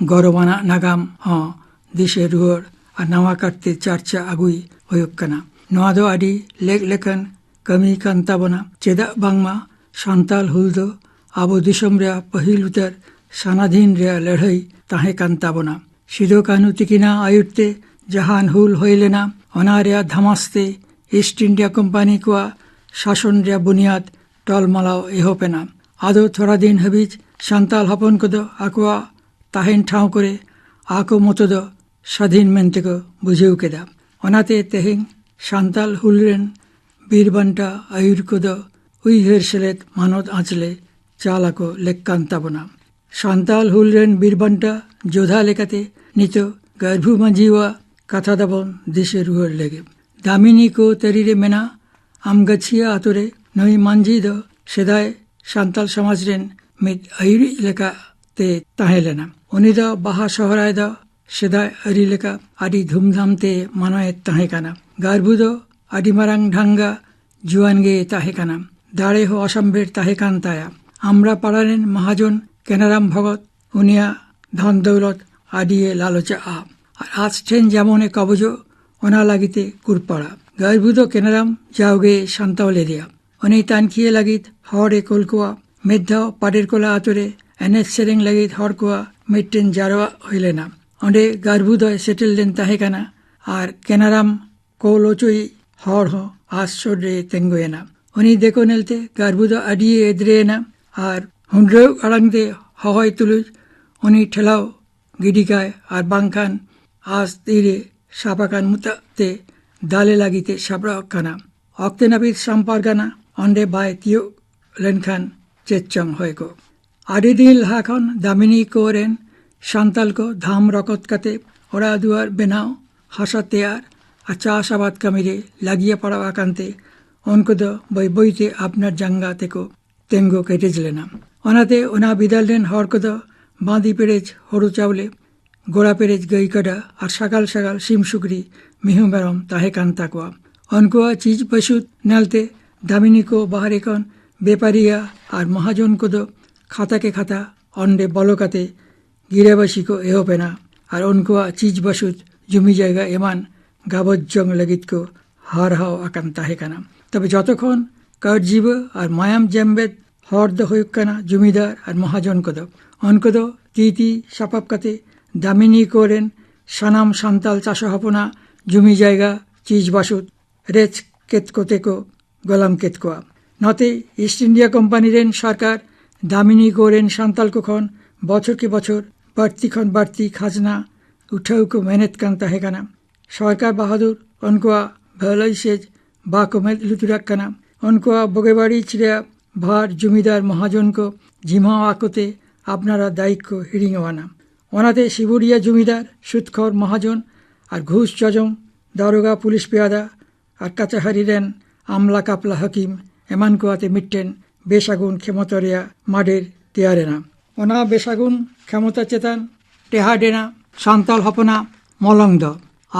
ᱜᱚᱨᱚᱵᱟᱱᱟᱜ ᱱᱟᱜᱟᱢ ᱦᱚᱸ ᱫᱤᱥᱟᱹ ᱨᱩᱣᱟᱹᱲ ᱟᱨ ᱱᱟᱣᱟ ᱠᱟᱨᱛᱮ ᱪᱟᱨᱪᱟ ᱟᱹᱜᱩᱭ ᱦᱩᱭᱩᱜ ᱠᱟᱱᱟ᱾ ᱱᱚᱣᱟ ᱫᱚ ᱟᱹᱰᱤ ᱞᱮᱠ ᱞᱮᱠᱟᱱ ᱠᱟᱹᱢᱤ ᱠᱟᱱ ᱛᱟᱵᱚᱱᱟ, ᱪᱮᱫᱟᱜ ᱵᱟᱝᱢᱟ ᱥᱟᱱᱛᱟᱞ ᱦᱩᱞ ᱫᱚ ᱟᱵᱚ ᱫᱤᱥᱚᱢ ᱨᱮᱭᱟᱜ ᱯᱟᱹᱦᱤᱞ ᱩᱛᱟᱹᱨ ᱥᱟᱱᱟᱫᱷᱤᱱ ᱨᱮᱭᱟᱜ ᱞᱟᱹᱲᱦᱟᱹᱭ ᱛᱟᱦᱮᱸ ᱠᱟᱱ ᱛᱟᱵᱚᱱᱟ᱾ ᱥᱤᱫᱩ ᱠᱟᱹᱱᱦᱩ ᱛᱤᱠᱤᱱᱟᱜ ᱟᱹᱭᱩᱨ ᱛᱮ ᱡᱟᱦᱟᱱ ᱦᱩᱞ ᱦᱩᱭ ᱞᱮᱱᱟ, ᱚᱱᱟ ᱨᱮᱭᱟᱜ ᱫᱷᱟᱢᱟᱥ ᱛᱮ ᱤᱥᱴ ᱤᱱᱰᱤᱭᱟ ᱠᱳᱢᱯᱟᱱᱤ ᱠᱚᱣᱟᱜ ᱥᱟᱥᱚᱱ ᱨᱮᱭᱟᱜ ᱵᱩᱱᱤᱭᱟᱫ ᱴᱚᱞᱢᱟᱞᱟᱣ ᱮᱦᱚᱵ ᱮᱱᱟ᱾ ᱟᱫᱚ ᱛᱷᱚᱲᱟ ᱫᱤᱱ ᱦᱟᱹᱵᱤᱡ ᱥᱟᱱᱛᱟᱞ ᱦᱚᱯᱚᱱ ᱠᱚᱫᱚ ᱟᱠᱚᱣᱟᱜ ᱛᱟᱦᱮᱱ ᱴᱷᱟᱶ ᱠᱚᱨᱮ ᱟᱠᱚ ᱢᱚᱛᱚ ᱫᱚ ᱥᱟᱹᱫᱷᱤᱱ ᱢᱮᱱᱛᱮ ᱠᱚ ᱵᱩᱡᱷᱟᱹᱣ ᱠᱮᱫᱟ᱾ ᱚᱱᱟᱛᱮ ᱛᱮᱦᱮᱧ ᱥᱟᱱᱛᱟᱞ ᱦᱩᱞ ᱨᱮᱱ ᱵᱤᱨ ᱵᱟᱱᱴᱟ ᱟᱹᱭᱩᱨ ᱠᱚᱫᱚ ᱩᱭᱦᱟᱹᱨ ᱥᱮᱞᱮᱫ ᱢᱟᱱᱚᱛ ᱟᱸᱪᱞᱮ ᱪᱟᱞ ᱟᱠᱚ ᱞᱮᱠ ᱠᱟᱱ ᱛᱟᱵᱚᱱᱟ᱾ ᱥᱟᱱᱛᱟᱞ ᱦᱩᱞ ᱨᱮᱱ ᱵᱤᱨ ᱵᱟᱱᱴᱟ ᱡᱳᱫᱷᱟ ᱞᱮᱠᱟᱛᱮ ᱱᱤᱛᱚᱜ ᱜᱟᱹᱨᱵᱷᱩ ᱢᱟᱹᱡᱷᱤᱣᱟᱜ ᱠᱟᱛᱷᱟ ᱫᱚᱵᱚᱱ ᱫᱤᱥᱟᱹ ᱨᱩᱣᱟᱹᱲ ᱞᱮᱜᱮ᱾ ᱫᱟᱢᱤᱱᱤ ᱠᱚ ᱛᱟᱹᱨᱤ ᱨᱮ ᱢᱮᱱᱟᱜ ᱟᱢᱜᱟᱪᱷᱤᱭᱟ ᱟᱛᱳ ᱨᱮ ᱱᱩᱭ ᱢᱟᱹᱡᱷᱤ ᱫᱚ ᱥᱮᱫᱟᱭ ᱥᱟᱱᱛᱟᱞ ᱥᱚᱢᱟᱡᱽ ᱨᱮᱱ ᱢᱤᱫ ᱟᱹᱭᱩᱨᱤᱡ ᱞᱮᱠᱟᱛᱮ ᱛᱟᱦᱮᱸ ᱞᱮᱱᱟ᱾ ᱩᱱᱤ ᱫᱚ ᱵᱟᱦᱟ ᱥᱚᱦᱨᱟᱭ ᱫᱚ ᱥᱮᱫᱟᱭ ᱟᱹᱨᱤ ᱞᱮᱠᱟ ᱟᱹᱰᱤ ᱫᱷᱩᱢᱫᱷᱟᱢ ᱛᱮ ᱢᱟᱱᱟᱣᱮᱫ ᱛᱟᱦᱮᱸ ᱠᱟᱱᱟ᱾ ᱜᱟᱨᱵᱷᱩ ᱫᱚ ᱟᱹᱰᱤ ᱢᱟᱨᱟᱝ ᱰᱷᱟᱝᱜᱟ ᱡᱩᱣᱟᱹᱱ ᱜᱮ ᱛᱟᱦᱮᱸ ᱠᱟᱱᱟ᱾ ᱫᱟᱲᱮ ᱦᱚᱸ ᱚᱥᱚᱢᱵᱷᱮᱲ ᱛᱟᱦᱮᱸ ᱠᱟᱱ ᱛᱟᱭᱟ᱾ ᱟᱢᱨᱟ ᱯᱟᱲᱟ ᱨᱮᱱ ᱢᱟᱦᱟᱡᱚᱱ ᱠᱮᱱᱟᱨᱟᱢ ᱵᱷᱚᱜᱚᱛ ᱩᱱᱤᱭᱟᱜ ᱫᱷᱚᱱ ᱫᱚᱣᱞᱚᱛ ᱟᱹᱰᱤᱭᱮ ᱞᱟᱞᱚᱪᱟᱜᱼᱟ᱾ ᱟᱨ ᱟᱡ ᱴᱷᱮᱱ ᱡᱮᱢᱚᱱᱮ ᱠᱚᱵᱚᱡᱚᱜ, ᱚᱱᱟ ᱞᱟᱹᱜᱤᱫ ᱮ ᱠᱩᱨᱯᱟᱲᱟ᱾ ᱜᱟᱹᱨᱵᱷᱩ ᱫᱚ ᱠᱮᱱᱟᱨᱟᱢ ᱡᱟᱣᱜᱮ ᱥᱟᱱᱛᱟᱣ ᱞᱮᱫᱮᱭᱟ᱾ ᱩᱱᱤ ᱛᱟᱱᱠᱷᱤᱭᱟᱹ ᱞᱟᱹᱜᱤᱫ ᱦᱚᱲ ᱮ ᱠᱩᱞ ᱠᱚᱣᱟ᱾ ᱢᱤᱫ ᱫᱷᱟᱣ ᱯᱟᱰᱮᱨᱠᱚᱞᱟ ᱟᱛᱳ ᱨᱮ ᱮᱱᱮᱡ ᱥᱮᱨᱮᱧ ᱞᱟᱹᱜᱤᱫ ᱦᱚᱲ ᱠᱚᱣᱟᱜ ᱢᱤᱫᱴᱮᱱ ᱡᱟᱨᱣᱟ ᱦᱩᱭ ᱞᱮᱱᱟ᱾ ᱚᱸᱰᱮ ᱜᱟᱹᱨᱵᱷᱩ ᱫᱚᱭ ᱥᱮᱴᱮᱨ ᱞᱮᱱ ᱛᱟᱦᱮᱸ ᱠᱟᱱᱟ ᱟᱨ ᱠᱮᱱᱟᱨᱟᱢ ᱠᱚᱞ ᱚᱪᱚᱭᱤᱡ ᱦᱚᱲ ᱦᱚᱸ ᱟᱥ ᱥᱩᱨ ᱨᱮᱭ ᱛᱤᱸᱜᱩᱭᱮᱱᱟ᱾ ᱩᱱᱤ ᱫᱮᱠᱚ ᱧᱮᱞᱛᱮ ᱜᱟᱹᱨᱵᱷᱩ ᱫᱚ ᱟᱹᱰᱤᱭᱮ ᱮᱫᱽᱨᱮᱭᱮᱱᱟ ᱟᱨ ᱦᱩᱱᱰᱨᱟᱹᱣ ᱟᱲᱟᱝ ᱛᱮ ᱦᱚᱦᱚᱭ ᱛᱩᱞᱩᱡ ᱩᱱᱤ ᱴᱷᱮᱞᱟᱣ ᱜᱤᱰᱤ ᱠᱟᱭ ᱟᱨ ᱵᱟᱝᱠᱷᱟᱱ ᱟᱥ ᱛᱤᱨᱮ ᱥᱟᱵ ᱟᱠᱟᱱ ᱢᱩᱛᱟᱹ ᱛᱮ ᱫᱟᱞᱮ ᱞᱟᱹᱜᱤᱫ ᱮ ᱥᱟᱯᱲᱟᱣ ᱠᱟᱱᱟ᱾ ᱚᱠᱛᱮ ᱱᱟᱹᱯᱤᱛ ᱥᱟᱢᱯᱟᱨᱜᱟᱱᱟ ᱚᱸᱰᱮ ᱵᱟᱭ ᱛᱤᱭᱳᱜ ᱞᱮᱱᱠᱷᱟᱱ ᱪᱮᱫ ᱪᱚᱝ ᱦᱩᱭ ᱠᱚᱜ᱾ ᱟᱹᱰᱤ ᱫᱤᱱ ᱞᱟᱦᱟ ᱠᱷᱚᱱ ᱫᱟᱢᱤᱱᱤ ᱠᱚ ᱨᱮᱱ ᱥᱟᱱᱛᱟᱞ ᱠᱚ ᱫᱷᱟᱢ ᱨᱚᱠᱚᱛ ᱠᱟᱛᱮ ᱚᱲᱟᱜ ᱫᱩᱣᱟᱹᱨ ᱵᱮᱱᱟᱣ, ᱦᱟᱥᱟ ᱛᱮᱭᱟᱨ ᱟᱨ ᱪᱟᱥ ᱟᱵᱟᱫ ᱠᱟᱹᱢᱤ ᱨᱮ ᱞᱟᱹᱜᱤᱭᱟ ᱯᱟᱲᱟᱣ ᱟᱠᱟᱱ ᱛᱮ ᱩᱱᱠᱩ ᱫᱚ ᱵᱟᱹᱭ ᱵᱟᱹᱭ ᱛᱮ ᱟᱯᱱᱟᱨ ᱡᱟᱸᱜᱟ ᱛᱮᱠᱚ ᱛᱮᱸᱜᱚ ᱠᱮᱴᱮᱡ ᱞᱮᱱᱟ᱾ ᱚᱱᱟᱛᱮ ᱚᱱᱟ ᱵᱤᱫᱟᱹᱞ ᱨᱮᱱ ᱦᱚᱲ ᱠᱚᱫᱚ ᱵᱟᱸᱫᱤ ᱯᱮᱨᱮᱡ ᱦᱳᱲᱳ ᱪᱟᱣᱞᱮ, ᱜᱚᱲᱟ ᱯᱮᱨᱮᱡ ᱜᱟᱹᱭ ᱠᱟᱰᱟ ᱟᱨ ᱥᱟᱜᱟᱞ ᱥᱟᱜᱟᱞ ᱥᱤᱢ ᱥᱩᱠᱨᱤ ᱢᱤᱦᱩ ᱢᱮᱨᱚᱢ ᱛᱟᱦᱮᱸ ᱠᱟᱱ ᱛᱟᱠᱚᱣᱟ᱾ ᱩᱱᱠᱩᱣᱟᱜ ᱪᱤᱡᱽ ᱵᱟᱹᱥᱩᱫ ᱧᱮᱞᱛᱮ ᱫᱟᱢᱤᱱᱤ ᱠᱚ ᱵᱟᱦᱨᱮ ᱠᱷᱚᱱ ᱵᱮᱯᱟᱨᱤᱭᱟ ᱟᱨ ᱢᱚᱦᱟᱡᱚᱱ ᱠᱚᱫᱚ ᱠᱷᱟᱛᱟ ᱠᱮ ᱠᱷᱟᱛᱟ ᱚᱸᱰᱮ ᱵᱚᱞᱚ ᱠᱟᱛᱮ ᱜᱤᱨᱟᱹᱵᱟᱹᱥᱤ ᱠᱚ ᱮᱦᱚᱵ ᱮᱱᱟ ᱟᱨ ᱩᱱᱠᱩᱣᱟᱜ ᱪᱤᱡᱽ ᱵᱟᱹᱥᱩᱫ, ᱡᱩᱢᱤ ᱡᱟᱭᱜᱟ ᱮᱢᱟᱱ ᱜᱟᱵᱚᱡ ᱡᱚᱝ ᱞᱟᱹᱜᱤᱫ ᱠᱚ ᱦᱟᱨᱦᱟᱣ ᱟᱠᱟᱱ ᱛᱟᱦᱮᱸ ᱠᱟᱱᱟ᱾ ᱛᱚᱵᱮ ᱡᱚᱛᱚ ᱠᱷᱚᱱ ᱠᱟᱹᱨᱡᱤᱵᱟᱹ ᱟᱨ ᱢᱟᱭᱟᱢ ᱡᱮᱢᱵᱮᱫ ᱦᱚᱲ ᱫᱚ ᱦᱩᱭᱩᱜ ᱠᱟᱱᱟ ᱡᱩᱢᱤᱫᱟᱨ ᱟᱨ ᱢᱚᱦᱟᱡᱚᱱ ᱠᱚᱫᱚ᱾ ᱩᱱᱠᱩ ᱫᱚ ᱛᱤ ᱛᱤ ᱥᱟᱯᱟᱵ ᱠᱟᱛᱮ ᱫᱟᱢᱤᱱᱤ ᱠᱚᱨᱮᱱ ᱥᱟᱱᱟᱢ ᱥᱟᱱᱛᱟᱞ ᱪᱟᱥᱟ ᱦᱚᱯᱚᱱᱟᱜ ᱡᱩᱢᱤ ᱡᱟᱭᱜᱟ, ᱪᱤᱡᱽ ᱵᱟᱥᱩᱫ ᱨᱮᱡ ᱠᱮᱫ ᱠᱚᱛᱮ ᱠᱚ ᱜᱚᱞᱟᱢ ᱠᱮᱫ ᱠᱚᱣᱟ᱾ ᱱᱚᱛᱮ ᱤᱥᱴ ᱤᱱᱰᱤᱭᱟ ᱠᱳᱢᱯᱟᱱᱤ ᱨᱮᱱ ᱥᱚᱨᱠᱟᱨ ᱫᱟᱢᱤᱱᱤ ᱠᱚᱨᱮᱱ ᱥᱟᱱᱛᱟᱞ ᱠᱚ ᱠᱷᱚᱱ ᱵᱚᱪᱷᱚᱨ ᱠᱤ ᱵᱚᱪᱷᱚᱨ ᱵᱟᱹᱲᱛᱤ ᱠᱷᱚᱱ ᱵᱟᱹᱲᱛᱤ ᱠᱷᱟᱡᱽᱱᱟ ᱩᱴᱷᱟᱹᱣ ᱠᱚ ᱢᱮᱱᱮᱫ ᱠᱟᱱ ᱛᱟᱦᱮᱸ ᱠᱟᱱᱟ᱾ ᱥᱚᱨᱠᱟᱨ ᱵᱟᱦᱟᱫᱩᱨ ᱩᱱᱠᱩᱣᱟᱜ ᱵᱷᱟᱹᱞᱟᱹᱭ ᱥᱮᱡ ᱵᱟᱠᱚ ᱢᱮᱫ ᱞᱩᱛᱩᱨᱟᱜ ᱠᱟᱱᱟ᱾ ᱩᱱᱠᱩᱣᱟᱜ ᱵᱩᱜᱤ ᱵᱟᱹᱲᱤᱡ ᱨᱮᱭᱟᱜ ᱵᱷᱟᱨ ᱡᱩᱢᱤᱫᱟᱨ ᱢᱚᱦᱟᱡᱚᱱ ᱠᱚ ᱡᱤᱢᱟᱣ ᱟᱠᱚ ᱛᱮ ᱟᱯᱱᱟᱨᱟᱜ ᱫᱟᱭᱤᱛ ᱠᱚ ᱦᱤᱲᱤᱧ ᱟᱱᱟ᱾ ᱚᱱᱟᱛᱮ ᱥᱤᱵᱩᱨᱤᱭᱟ ᱡᱩᱢᱤᱫᱟᱨ, ᱥᱩᱫᱽᱠᱷᱚᱨ ᱢᱚᱦᱟᱡᱚᱱ ᱟᱨ ᱜᱷᱩᱥ ᱡᱚᱡᱚᱢ ᱫᱟᱨᱳᱜᱟ, ᱯᱩᱞᱤᱥ ᱯᱮᱭᱟᱫᱟ ᱟᱨ ᱠᱟᱪᱟᱦᱟᱹᱨᱤ ᱨᱮᱱ ᱟᱢᱞᱟ ᱠᱟᱯᱞᱟ ᱦᱟᱹᱠᱤᱢ ᱮᱢᱟᱱ ᱠᱚ ᱟᱛᱮ ᱢᱤᱫᱴᱮᱱ ᱵᱮᱥᱟᱹᱜᱩᱱ ᱠᱷᱮᱢᱚᱛᱟ ᱨᱮᱭᱟᱜ ᱢᱟᱰᱮᱨ ᱛᱮᱭᱟᱨ ᱮᱱᱟ᱾ ᱚᱱᱟ ᱵᱮᱥᱟᱹᱜᱩᱱ ᱠᱷᱮᱢᱚᱛᱟ ᱪᱮᱛᱟᱱ ᱴᱮᱦᱟᱰ ᱮᱱᱟ ᱥᱟᱱᱛᱟᱲ ᱦᱚᱯᱚᱱᱟᱜ ᱢᱚᱞᱚᱝ ᱫᱚ᱾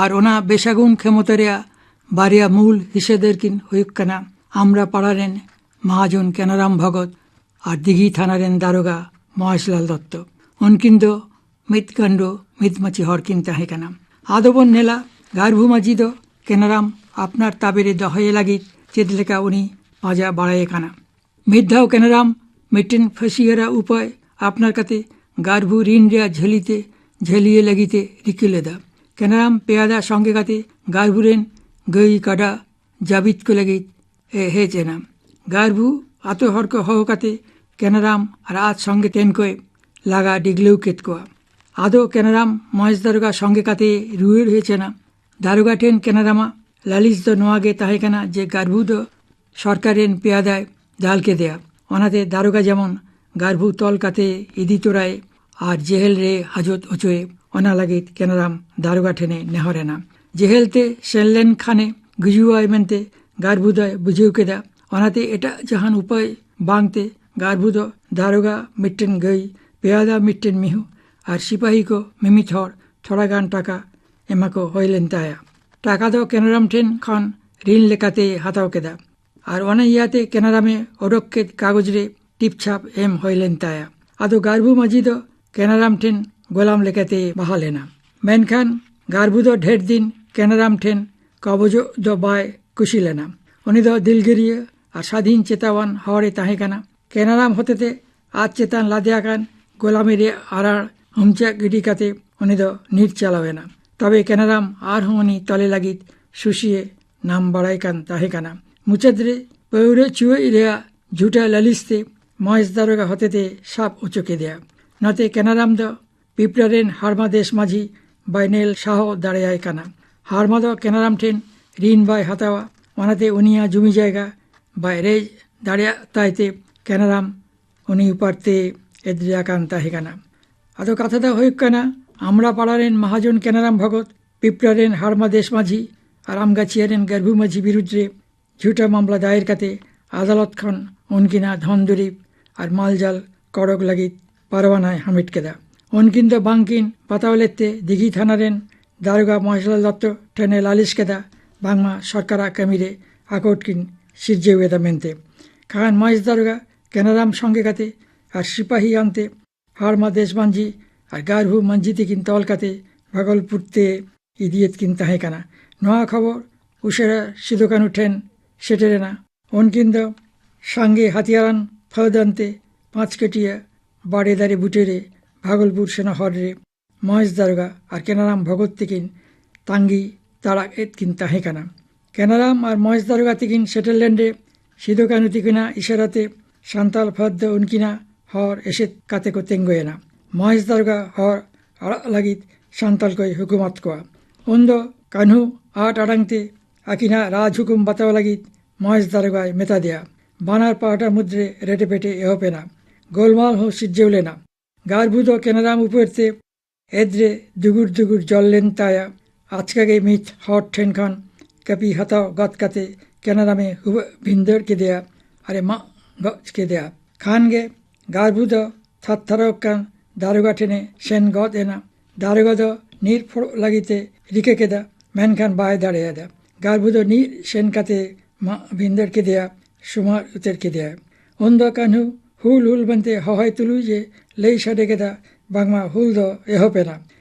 ᱟᱨ ᱚᱱᱟ ᱵᱮᱥᱟᱹᱜᱩᱱ ᱠᱷᱮᱢᱚᱛᱟ ᱨᱮᱭᱟᱜ ᱵᱟᱨᱭᱟ ᱢᱩᱞ ᱦᱤᱥᱟᱹᱫᱟᱹᱨ ᱠᱤᱱ ᱦᱩᱭᱩᱜ ᱠᱟᱱᱟ ᱟᱢᱨᱟ ᱯᱟᱲᱟ ᱨᱮᱱ ᱢᱟᱦᱟᱡᱚᱱ ᱠᱮᱱᱟᱨᱟᱢ ᱵᱷᱚᱜᱚᱛ ᱟᱨ ᱫᱤᱜᱷᱤ ᱛᱷᱟᱱᱟ ᱨᱮᱱ ᱫᱟᱨᱳᱜᱟ ᱢᱚᱦᱮᱥᱞᱟᱞ ᱫᱚᱛᱛᱚ᱾ ᱩᱱᱠᱤᱱ ᱫᱚ ᱢᱤᱫ ᱜᱟᱸᱰᱚ ᱢᱤᱫ ᱢᱟᱹᱪᱤ ᱦᱚᱲ ᱠᱤᱱ ᱛᱟᱦᱮᱸ ᱠᱟᱱᱟ᱾ ᱟᱫᱚ ᱵᱚᱱ ᱧᱮᱞᱟ ᱜᱟᱨᱵᱷᱩ ᱢᱟᱹᱡᱷᱤ ᱫᱚ ᱠᱮᱱᱟᱨᱟᱢ ᱟᱯᱱᱟᱨ ᱛᱟᱵᱮ ᱨᱮ ᱫᱚᱦᱚᱭᱮ ᱞᱟᱹᱜᱤᱫ ᱪᱮᱫ ᱞᱮᱠᱟ ᱩᱱᱤ ᱯᱟᱸᱡᱟ ᱵᱟᱲᱟᱭᱮ ᱠᱟᱱᱟ᱾ ᱢᱤᱫ ᱫᱷᱟᱣ ᱠᱮᱱᱟᱨᱟᱢ ᱢᱤᱫᱴᱮᱱ ᱯᱷᱟᱹᱥᱤᱭᱟᱨᱟ ᱩᱯᱟᱹᱭ ᱟᱯᱱᱟᱨ ᱠᱟᱛᱮ ᱜᱟᱨᱵᱷᱩ ᱨᱤᱱ ᱨᱮᱭᱟᱜ ᱡᱷᱟᱹᱞᱤ ᱛᱮ ᱡᱷᱟᱹᱞᱤᱭᱮ ᱞᱟᱹᱜᱤᱫ ᱮ ᱨᱤᱠᱟᱹ ᱞᱮᱫᱟ᱾ ᱠᱮᱱᱟᱨᱟᱢ ᱯᱮᱭᱟᱫᱟ ᱥᱚᱸᱜᱮ ᱠᱟᱛᱮ ᱜᱟᱨᱵᱷᱩ ᱨᱮᱱ ᱜᱟᱹᱭ ᱠᱟᱰᱟ ᱡᱟᱹᱵᱤᱫ ᱠᱚ ᱞᱟᱹᱜᱤᱫ ᱮ ᱦᱮᱡ ᱮᱱᱟ᱾ ᱜᱟᱨᱵᱷᱩ ᱟᱛᱳ ᱦᱚᱲ ᱠᱚ ᱦᱚᱦᱚ ᱠᱟᱛᱮ ᱠᱮᱱᱟᱨᱟᱢ ᱟᱨ ᱟᱡ ᱥᱚᱸᱜᱮ ᱛᱮᱱ ᱠᱚᱭ ᱞᱟᱜᱟ ᱰᱤᱜᱽᱞᱟᱹᱣ ᱠᱮᱫ ᱠᱚᱣᱟ᱾ ᱟᱫᱚ ᱠᱮᱱᱟᱨᱟᱢ ᱢᱚᱦᱮᱥ ᱫᱟᱨᱚᱜᱟ ᱥᱚᱸᱜᱮ ᱠᱟᱛᱮ ᱨᱩᱣᱟᱹᱲ ᱦᱮᱡ ᱮᱱᱟ᱾ ᱫᱟᱨᱚᱜᱟ ᱴᱷᱮᱱ ᱠᱮᱱᱟᱨᱟᱢᱟᱜ ᱞᱟᱹᱞᱤᱥ ᱫᱚ ᱱᱚᱣᱟ ᱜᱮ ᱛᱟᱦᱮᱸ ᱠᱟᱱᱟ ᱡᱮ ᱜᱟᱨᱵᱷᱩ ᱫᱚ ᱥᱚᱨᱠᱟᱨ ᱨᱮᱱ ᱯᱮᱭᱟᱫᱟᱭ ᱫᱟᱞ ᱠᱮᱫᱮᱭᱟ, ᱚᱱᱟᱛᱮ ᱫᱟᱨᱚᱜᱟ ᱡᱮᱢᱚᱱ ᱜᱟᱨᱵᱷᱩ ᱛᱚᱞ ᱠᱟᱛᱮ ᱤᱫᱤ ᱛᱚᱨᱟᱭ ᱟᱨ ᱡᱮᱦᱮᱞ ᱨᱮ ᱦᱟᱡᱚᱛ ᱚᱪᱚᱭᱮ, ᱚᱱᱟ ᱞᱟᱹᱜᱤᱫ ᱠᱮᱱᱟᱨᱟᱢ ᱫᱟᱨᱚᱜᱟ ᱴᱷᱮᱱᱮ ᱱᱮᱦᱚᱨ ᱮᱱᱟ᱾ ᱡᱮᱦᱮᱞ ᱛᱮ ᱥᱮᱱ ᱞᱮᱱ ᱠᱷᱟᱱᱮ ᱜᱩᱡᱩᱜᱼᱟᱭ ᱢᱮᱱᱛᱮ ᱜᱟᱨᱵᱷᱩ ᱫᱚᱭ ᱵᱩᱡᱷᱟᱹᱣ ᱠᱮᱫᱟ᱾ ᱚᱱᱟᱛᱮ ᱮᱴᱟᱜ ᱡᱟᱦᱟᱱ ᱩᱯᱟᱹᱭ ᱵᱟᱝᱛᱮ ᱜᱟᱨᱵᱷᱩ ᱫᱚ ᱫᱟᱨᱚᱜᱟ ᱢᱤᱫᱴᱮᱱ ᱜᱟᱹᱭ, ᱯᱮᱭᱟᱫᱟ ᱢᱤᱫᱴᱮᱱ ᱢᱤᱦᱩ ᱟᱨ ᱥᱤᱯᱟᱦᱤ ᱠᱚ ᱢᱤᱢᱤᱫ ᱦᱚᱲ ᱛᱷᱚᱲᱟ ᱜᱟᱱ ᱴᱟᱠᱟ ᱮᱢᱟ ᱠᱚ ᱦᱩᱭ ᱞᱮᱱ ᱛᱟᱭᱟ᱾ ᱴᱟᱠᱟ ᱫᱚ ᱠᱮᱱᱟᱨᱟᱢ ᱴᱷᱮᱱ ᱠᱷᱚᱱ ᱨᱤᱱ ᱞᱮᱠᱟᱛᱮ ᱦᱟᱛᱟᱣ ᱠᱮᱫᱟ᱾ ᱟᱨ ᱚᱱᱟ ᱤᱭᱟᱹᱛᱮ ᱠᱮᱱᱟᱨᱟᱢᱮ ᱚᱰᱚᱠ ᱠᱮᱫ ᱠᱟᱜᱚᱡᱽ ᱨᱮ ᱴᱤᱯᱪᱷᱟᱯ ᱮᱢ ᱦᱩᱭ ᱞᱮᱱ ᱛᱟᱭᱟ᱾ ᱟᱫᱚ ᱜᱟᱨᱵᱷᱩ ᱢᱟᱹᱡᱷᱤ ᱫᱚ ᱠᱮᱱᱟᱨᱟᱢ ᱴᱷᱮᱱ ᱜᱳᱞᱟᱢ ᱞᱮᱠᱟᱛᱮ ᱵᱟᱦᱟᱞ ᱮᱱᱟ᱾ ᱢᱮᱱᱠᱷᱟᱱ ᱜᱟᱨᱵᱷᱩ ᱫᱚ ᱰᱷᱮᱨ ᱫᱤᱱ ᱠᱮᱱᱟᱨᱟᱢ ᱴᱷᱮᱱ ᱠᱟᱵᱚᱡᱚᱜ ᱫᱚ ᱵᱟᱭ ᱠᱩᱥᱤ ᱞᱮᱱᱟ᱾ ᱩᱱᱤ ᱫᱚ ᱫᱤᱞᱜᱟᱹᱨᱤᱭᱟᱹ ᱟᱨ ᱥᱟᱫᱷᱤᱱ ᱪᱮᱛᱟᱣᱟᱱ ᱦᱚᱲᱮ ᱛᱟᱦᱮᱸ ᱠᱟᱱᱟ᱾ ᱠᱮᱱᱟᱨᱟᱢ ᱦᱚᱛᱮᱛᱮ ᱟᱡ ᱪᱮᱛᱟᱱ ᱞᱟᱫᱮ ᱟᱠᱟᱱ ᱜᱳᱞᱟᱢᱤ ᱨᱮᱭᱟᱜ ᱟᱨᱟᱲ ᱦᱩᱢᱪᱟᱜ ᱜᱤᱰᱤ ᱠᱟᱛᱮ ᱩᱱᱤ ᱫᱚ ᱱᱤᱨ ᱪᱟᱞᱟᱣ ᱮᱱᱟ᱾ ᱛᱚᱵᱮ ᱠᱮᱱᱟᱨᱟᱢ ᱟᱨᱦᱚᱸ ᱩᱱᱤ ᱛᱚᱞᱮ ᱞᱟᱹᱜᱤᱫ ᱥᱩᱥᱤᱭᱮ ᱱᱟᱢ ᱵᱟᱲᱟᱭ ᱠᱟᱱ ᱛᱟᱦᱮᱸ ᱠᱟᱱᱟ᱾ ᱢᱩᱪᱟᱹᱫ ᱨᱮ ᱯᱟᱹᱣᱨᱟᱹ ᱪᱩᱣᱟᱹᱜ ᱨᱮᱭᱟᱜ ᱡᱷᱩᱴᱟ ᱞᱟᱹᱞᱤᱥ ᱛᱮ ᱢᱚᱦᱮᱥ ᱫᱟᱨᱚᱜᱟ ᱦᱚᱛᱮᱛᱮ ᱥᱟᱵ ᱚᱪᱚ ᱠᱮᱫᱮᱭᱟ᱾ ᱱᱚᱛᱮ ᱠᱮᱱᱟᱨᱟᱢ ᱫᱚ ᱯᱤᱯᱨᱟ ᱨᱮᱱ ᱦᱟᱲᱢᱟ ᱫᱮᱥ ᱢᱟᱹᱡᱷᱤ ᱵᱟᱭᱱᱮᱞ ᱥᱟᱦᱚ ᱫᱟᱲᱮᱭᱟᱭ ᱠᱟᱱᱟ᱾ ᱦᱟᱲᱢᱟ ᱫᱚ ᱠᱮᱱᱟᱨᱟᱢ ᱴᱷᱮᱱ ᱨᱤᱱ ᱵᱟᱭ ᱦᱟᱛᱟᱣᱟ, ᱚᱱᱟᱛᱮ ᱩᱱᱤᱭᱟᱜ ᱡᱩᱢᱤ ᱡᱟᱭᱜᱟ ᱵᱟᱭ ᱨᱮᱡ ᱫᱟᱲᱮᱭᱟᱜ ᱛᱟᱭ ᱛᱮ ᱠᱮᱱᱟᱨᱟᱢ ᱩᱱᱤ ᱩᱯᱟᱨ ᱛᱮ ᱮᱫᱨᱮ ᱟᱠᱟᱱ ᱛᱟᱦᱮᱸ ᱠᱟᱱᱟ᱾ ᱟᱫᱚ ᱠᱟᱛᱷᱟ ᱫᱚ ᱦᱩᱭᱩᱜ ᱠᱟᱱᱟ, ᱟᱢᱲᱟ ᱯᱟᱲᱟ ᱨᱮᱱ ᱢᱟᱦᱟᱡᱚᱱ ᱠᱮᱱᱟᱨᱟᱢ ᱵᱷᱚᱜᱚᱛ ᱯᱤᱯᱨᱟ ᱨᱮᱱ ᱦᱟᱲᱢᱟ ᱫᱮᱥ ᱢᱟᱹᱡᱷᱤ ᱟᱨ ᱟᱢᱜᱟᱪᱷᱤᱭᱟ ᱨᱮᱱ ᱜᱟᱹᱨᱵᱷᱩ ᱢᱟᱹᱡᱷᱤ ᱵᱤᱨᱩᱫᱽ ᱨᱮ ᱡᱷᱩᱴᱟ ᱢᱟᱢᱞᱟ ᱫᱟᱭᱮᱨ ᱠᱟᱛᱮ ᱟᱫᱟᱞᱚᱛ ᱠᱷᱚᱱ ᱩᱱᱠᱤᱱᱟᱜ ᱫᱷᱚᱱ ᱫᱩᱨᱤᱵᱽ ᱟᱨ ᱢᱟᱞᱡᱟᱞ ᱠᱚᱲᱚᱠ ᱞᱟᱹᱜᱤᱫ ᱯᱟᱨᱣᱟᱱᱟᱭ ᱦᱟᱢᱮᱴ ᱠᱮᱫᱟ᱾ ᱩᱱᱠᱤᱱ ᱫᱚ ᱵᱟᱝᱠᱤᱱ ᱵᱟᱛᱟᱣ ᱞᱮᱫ ᱛᱮ ᱫᱤᱜᱷᱤ ᱛᱷᱟᱱᱟ ᱨᱮᱱ ᱫᱟᱨᱚᱜᱟ ᱢᱚᱦᱮᱥᱞᱟᱞ ᱫᱚᱛᱛᱚ ᱴᱷᱮᱱᱮ ᱞᱟᱹᱞᱤᱥ ᱠᱮᱫᱟ, ᱵᱟᱝᱢᱟ ᱥᱚᱨᱠᱟᱨᱟᱜ ᱠᱟᱹᱢᱤ ᱨᱮ ᱟᱠᱚᱴ ᱠᱤᱱ ᱥᱤᱨᱡᱟᱹᱣ ᱮᱫᱟ ᱢᱮᱱᱛᱮ᱾ ᱠᱷᱟᱱ ᱢᱚᱦᱮᱥ ᱫᱟᱨᱚᱜᱟ ᱠᱮᱱᱟᱨᱟᱢ ᱥᱚᱸᱜᱮ ᱠᱟᱛᱮ ᱟᱨ ᱥᱤᱯᱟᱦᱤ ᱟᱱᱛᱮ ᱦᱟᱲᱢᱟ ᱫᱮᱥ ᱢᱟᱹᱡᱷᱤ ᱟᱨ ᱜᱟᱨᱵᱷᱩ ᱢᱟᱹᱡᱷᱤ ᱛᱤᱠᱤᱱ ᱛᱚᱞ ᱠᱟᱛᱮ ᱵᱷᱟᱜᱚᱞᱯᱩᱨ ᱛᱮ ᱤᱫᱤᱭᱮᱫ ᱠᱤᱱ ᱛᱟᱦᱮᱸ ᱠᱟᱱᱟ᱾ ᱱᱚᱣᱟ ᱠᱷᱚᱵᱚᱨ ᱩᱥᱟᱹᱨᱟ ᱥᱤᱫᱩ ᱠᱟᱹᱱᱦᱩ ᱴᱷᱮᱱ ᱥᱮᱴᱮᱨᱮᱱᱟ᱾ ᱩᱱᱠᱤᱱ ᱫᱚ ᱥᱟᱸᱜᱮ ᱦᱟᱹᱛᱤᱭᱟᱨᱟᱱ ᱯᱷᱟᱹᱫ ᱟᱱᱛᱮ ᱯᱟᱸᱪ ᱠᱟᱹᱴᱤᱭᱟᱹ ᱵᱟᱲᱮ ᱫᱟᱨᱮ ᱵᱩᱴᱟᱹᱨᱮ ᱵᱷᱟᱜᱚᱞᱯᱩᱨ ᱥᱮᱱᱚᱜ ᱦᱚᱨ ᱨᱮ ᱢᱚᱦᱮᱥ ᱫᱟᱨᱚᱜᱟ ᱟᱨ ᱠᱮᱱᱟᱨᱟᱢ ᱵᱷᱚᱜᱚᱛ ᱛᱤᱠᱤᱱ ᱛᱟᱸᱜᱤ ᱛᱟᱲᱟᱜ ᱮᱫ ᱠᱤᱱ ᱛᱟᱦᱮᱸ ᱠᱟᱱᱟ᱾ ᱠᱮᱱᱟᱨᱟᱢ ᱟᱨ ᱢᱚᱦᱮᱥ ᱫᱟᱨᱚᱜᱟ ᱛᱤᱠᱤᱱ ᱥᱮᱴᱮᱨ ᱞᱮᱱ ᱨᱮ ᱥᱤᱫᱩ ᱠᱟᱹᱱᱦᱩ ᱛᱤᱠᱤᱱᱟᱜ ᱤᱥᱟᱨᱟ ᱛᱮ ᱥᱟᱱᱛᱟᱞ ᱯᱷᱟᱹᱫ ᱫᱚ ᱩᱱᱠᱤᱱᱟᱜ ᱦᱚᱨ ᱮᱥᱮᱫ ᱠᱟᱛᱮ ᱠᱚ ᱛᱤᱸᱜᱩᱭᱮᱱᱟ᱾ ᱢᱚᱦᱮᱥ ᱫᱟᱨᱚᱜᱟ ᱦᱚᱨ ᱟᱲᱟᱜ ᱞᱟᱹᱜᱤᱫ ᱥᱟᱱᱛᱟᱲ ᱠᱚᱭ ᱦᱩᱠᱩᱢᱟᱫ ᱠᱚᱣᱟ᱾ ᱩᱱᱫᱚ ᱠᱟᱹᱱᱦᱩ ᱟᱴ ᱟᱲᱟᱝ ᱛᱮ ᱟᱹᱠᱤᱱᱟᱜ ᱨᱟᱡᱽ ᱦᱩᱠᱩᱢ ᱵᱟᱛᱟᱣ ᱞᱟᱹᱜᱤᱫ ᱢᱚᱦᱮᱥ ᱫᱟᱨᱚᱜᱟᱭ ᱢᱮᱛᱟ ᱫᱮᱭᱟ᱾ ᱵᱟᱱᱟᱨ ᱯᱟᱦᱴᱟ ᱢᱩᱫᱽᱨᱮ ᱨᱮᱴᱮᱯᱮᱴᱮ ᱮᱦᱚᱵ ᱮᱱᱟ᱾ ᱜᱳᱞᱢᱟᱞ ᱦᱚᱸ ᱥᱤᱨᱡᱟᱹᱣ ᱞᱮᱱᱟ᱾ ᱜᱟᱨᱵᱷᱩ ᱫᱚ ᱠᱮᱱᱟᱨᱟᱢ ᱩᱯᱟᱹᱨ ᱛᱮ ᱮᱫ ᱨᱮ ᱫᱩᱜᱩᱨ ᱫᱩᱜᱩᱨ ᱡᱚᱞ ᱞᱮᱱ ᱛᱟᱭᱟ᱾ ᱟᱪᱠᱟ ᱜᱮ ᱢᱤᱫ ᱦᱚᱲ ᱴᱷᱮᱱ ᱠᱷᱚᱱ ᱠᱟᱹᱯᱤ ᱦᱟᱛᱟᱣ ᱜᱚᱫ ᱠᱟᱛᱮ ᱠᱮᱱᱟᱨᱟᱢᱮ ᱦᱩᱵᱟᱹᱜ ᱵᱷᱤᱸᱫᱟᱹᱲ ᱠᱮᱫᱮᱭᱟ ᱟᱨᱮ ᱢᱟᱜ ᱜᱚᱡ ᱠᱮᱫᱮᱭᱟ᱾ ᱠᱷᱟᱱ ᱜᱮ ᱜᱟᱨᱵᱷᱩ ᱫᱚ ᱛᱷᱟᱨ ᱛᱷᱟᱨᱚᱜ ᱠᱟᱱ ᱫᱟᱨᱚᱜᱟ ᱴᱷᱮᱱᱮ ᱥᱮᱱ ᱜᱚᱫ ᱮᱱᱟ᱾ ᱫᱟᱨᱚᱜᱟ ᱫᱚ ᱱᱤᱨ ᱯᱷᱚᱲᱚᱜ ᱞᱟᱹᱜᱤᱫ ᱮ ᱨᱤᱠᱟᱹ ᱠᱮᱫᱟ, ᱢᱮᱱᱠᱷᱟᱱ ᱵᱟᱭ ᱫᱟᱲᱮᱭᱟᱫᱟ᱾ ᱜᱟᱨᱵᱷᱩ ᱫᱚ ᱱᱤᱨ ᱥᱮᱱ ᱠᱟᱛᱮ ᱢᱟᱜ ᱵᱷᱤᱸᱫᱟᱹᱲ ᱠᱮᱫᱮᱭᱟ, ᱥᱩᱢᱟᱨ ᱩᱛᱟᱹᱨ ᱠᱮᱫᱮᱭᱟ᱾ ᱩᱱᱫᱚ ᱠᱟᱹᱱᱦᱩ ᱦᱩᱞ ᱦᱩᱞ ᱢᱮᱱᱛᱮ ᱦᱚᱦᱚᱭ ᱛᱩᱞᱩᱡ ᱮ ᱞᱟᱹᱭ ᱥᱟᱰᱮ ᱠᱮᱫᱟ ᱵᱟᱝᱢᱟ ᱦᱩᱞ ᱫᱚ ᱮᱦᱚᱵ ᱮᱱᱟ᱾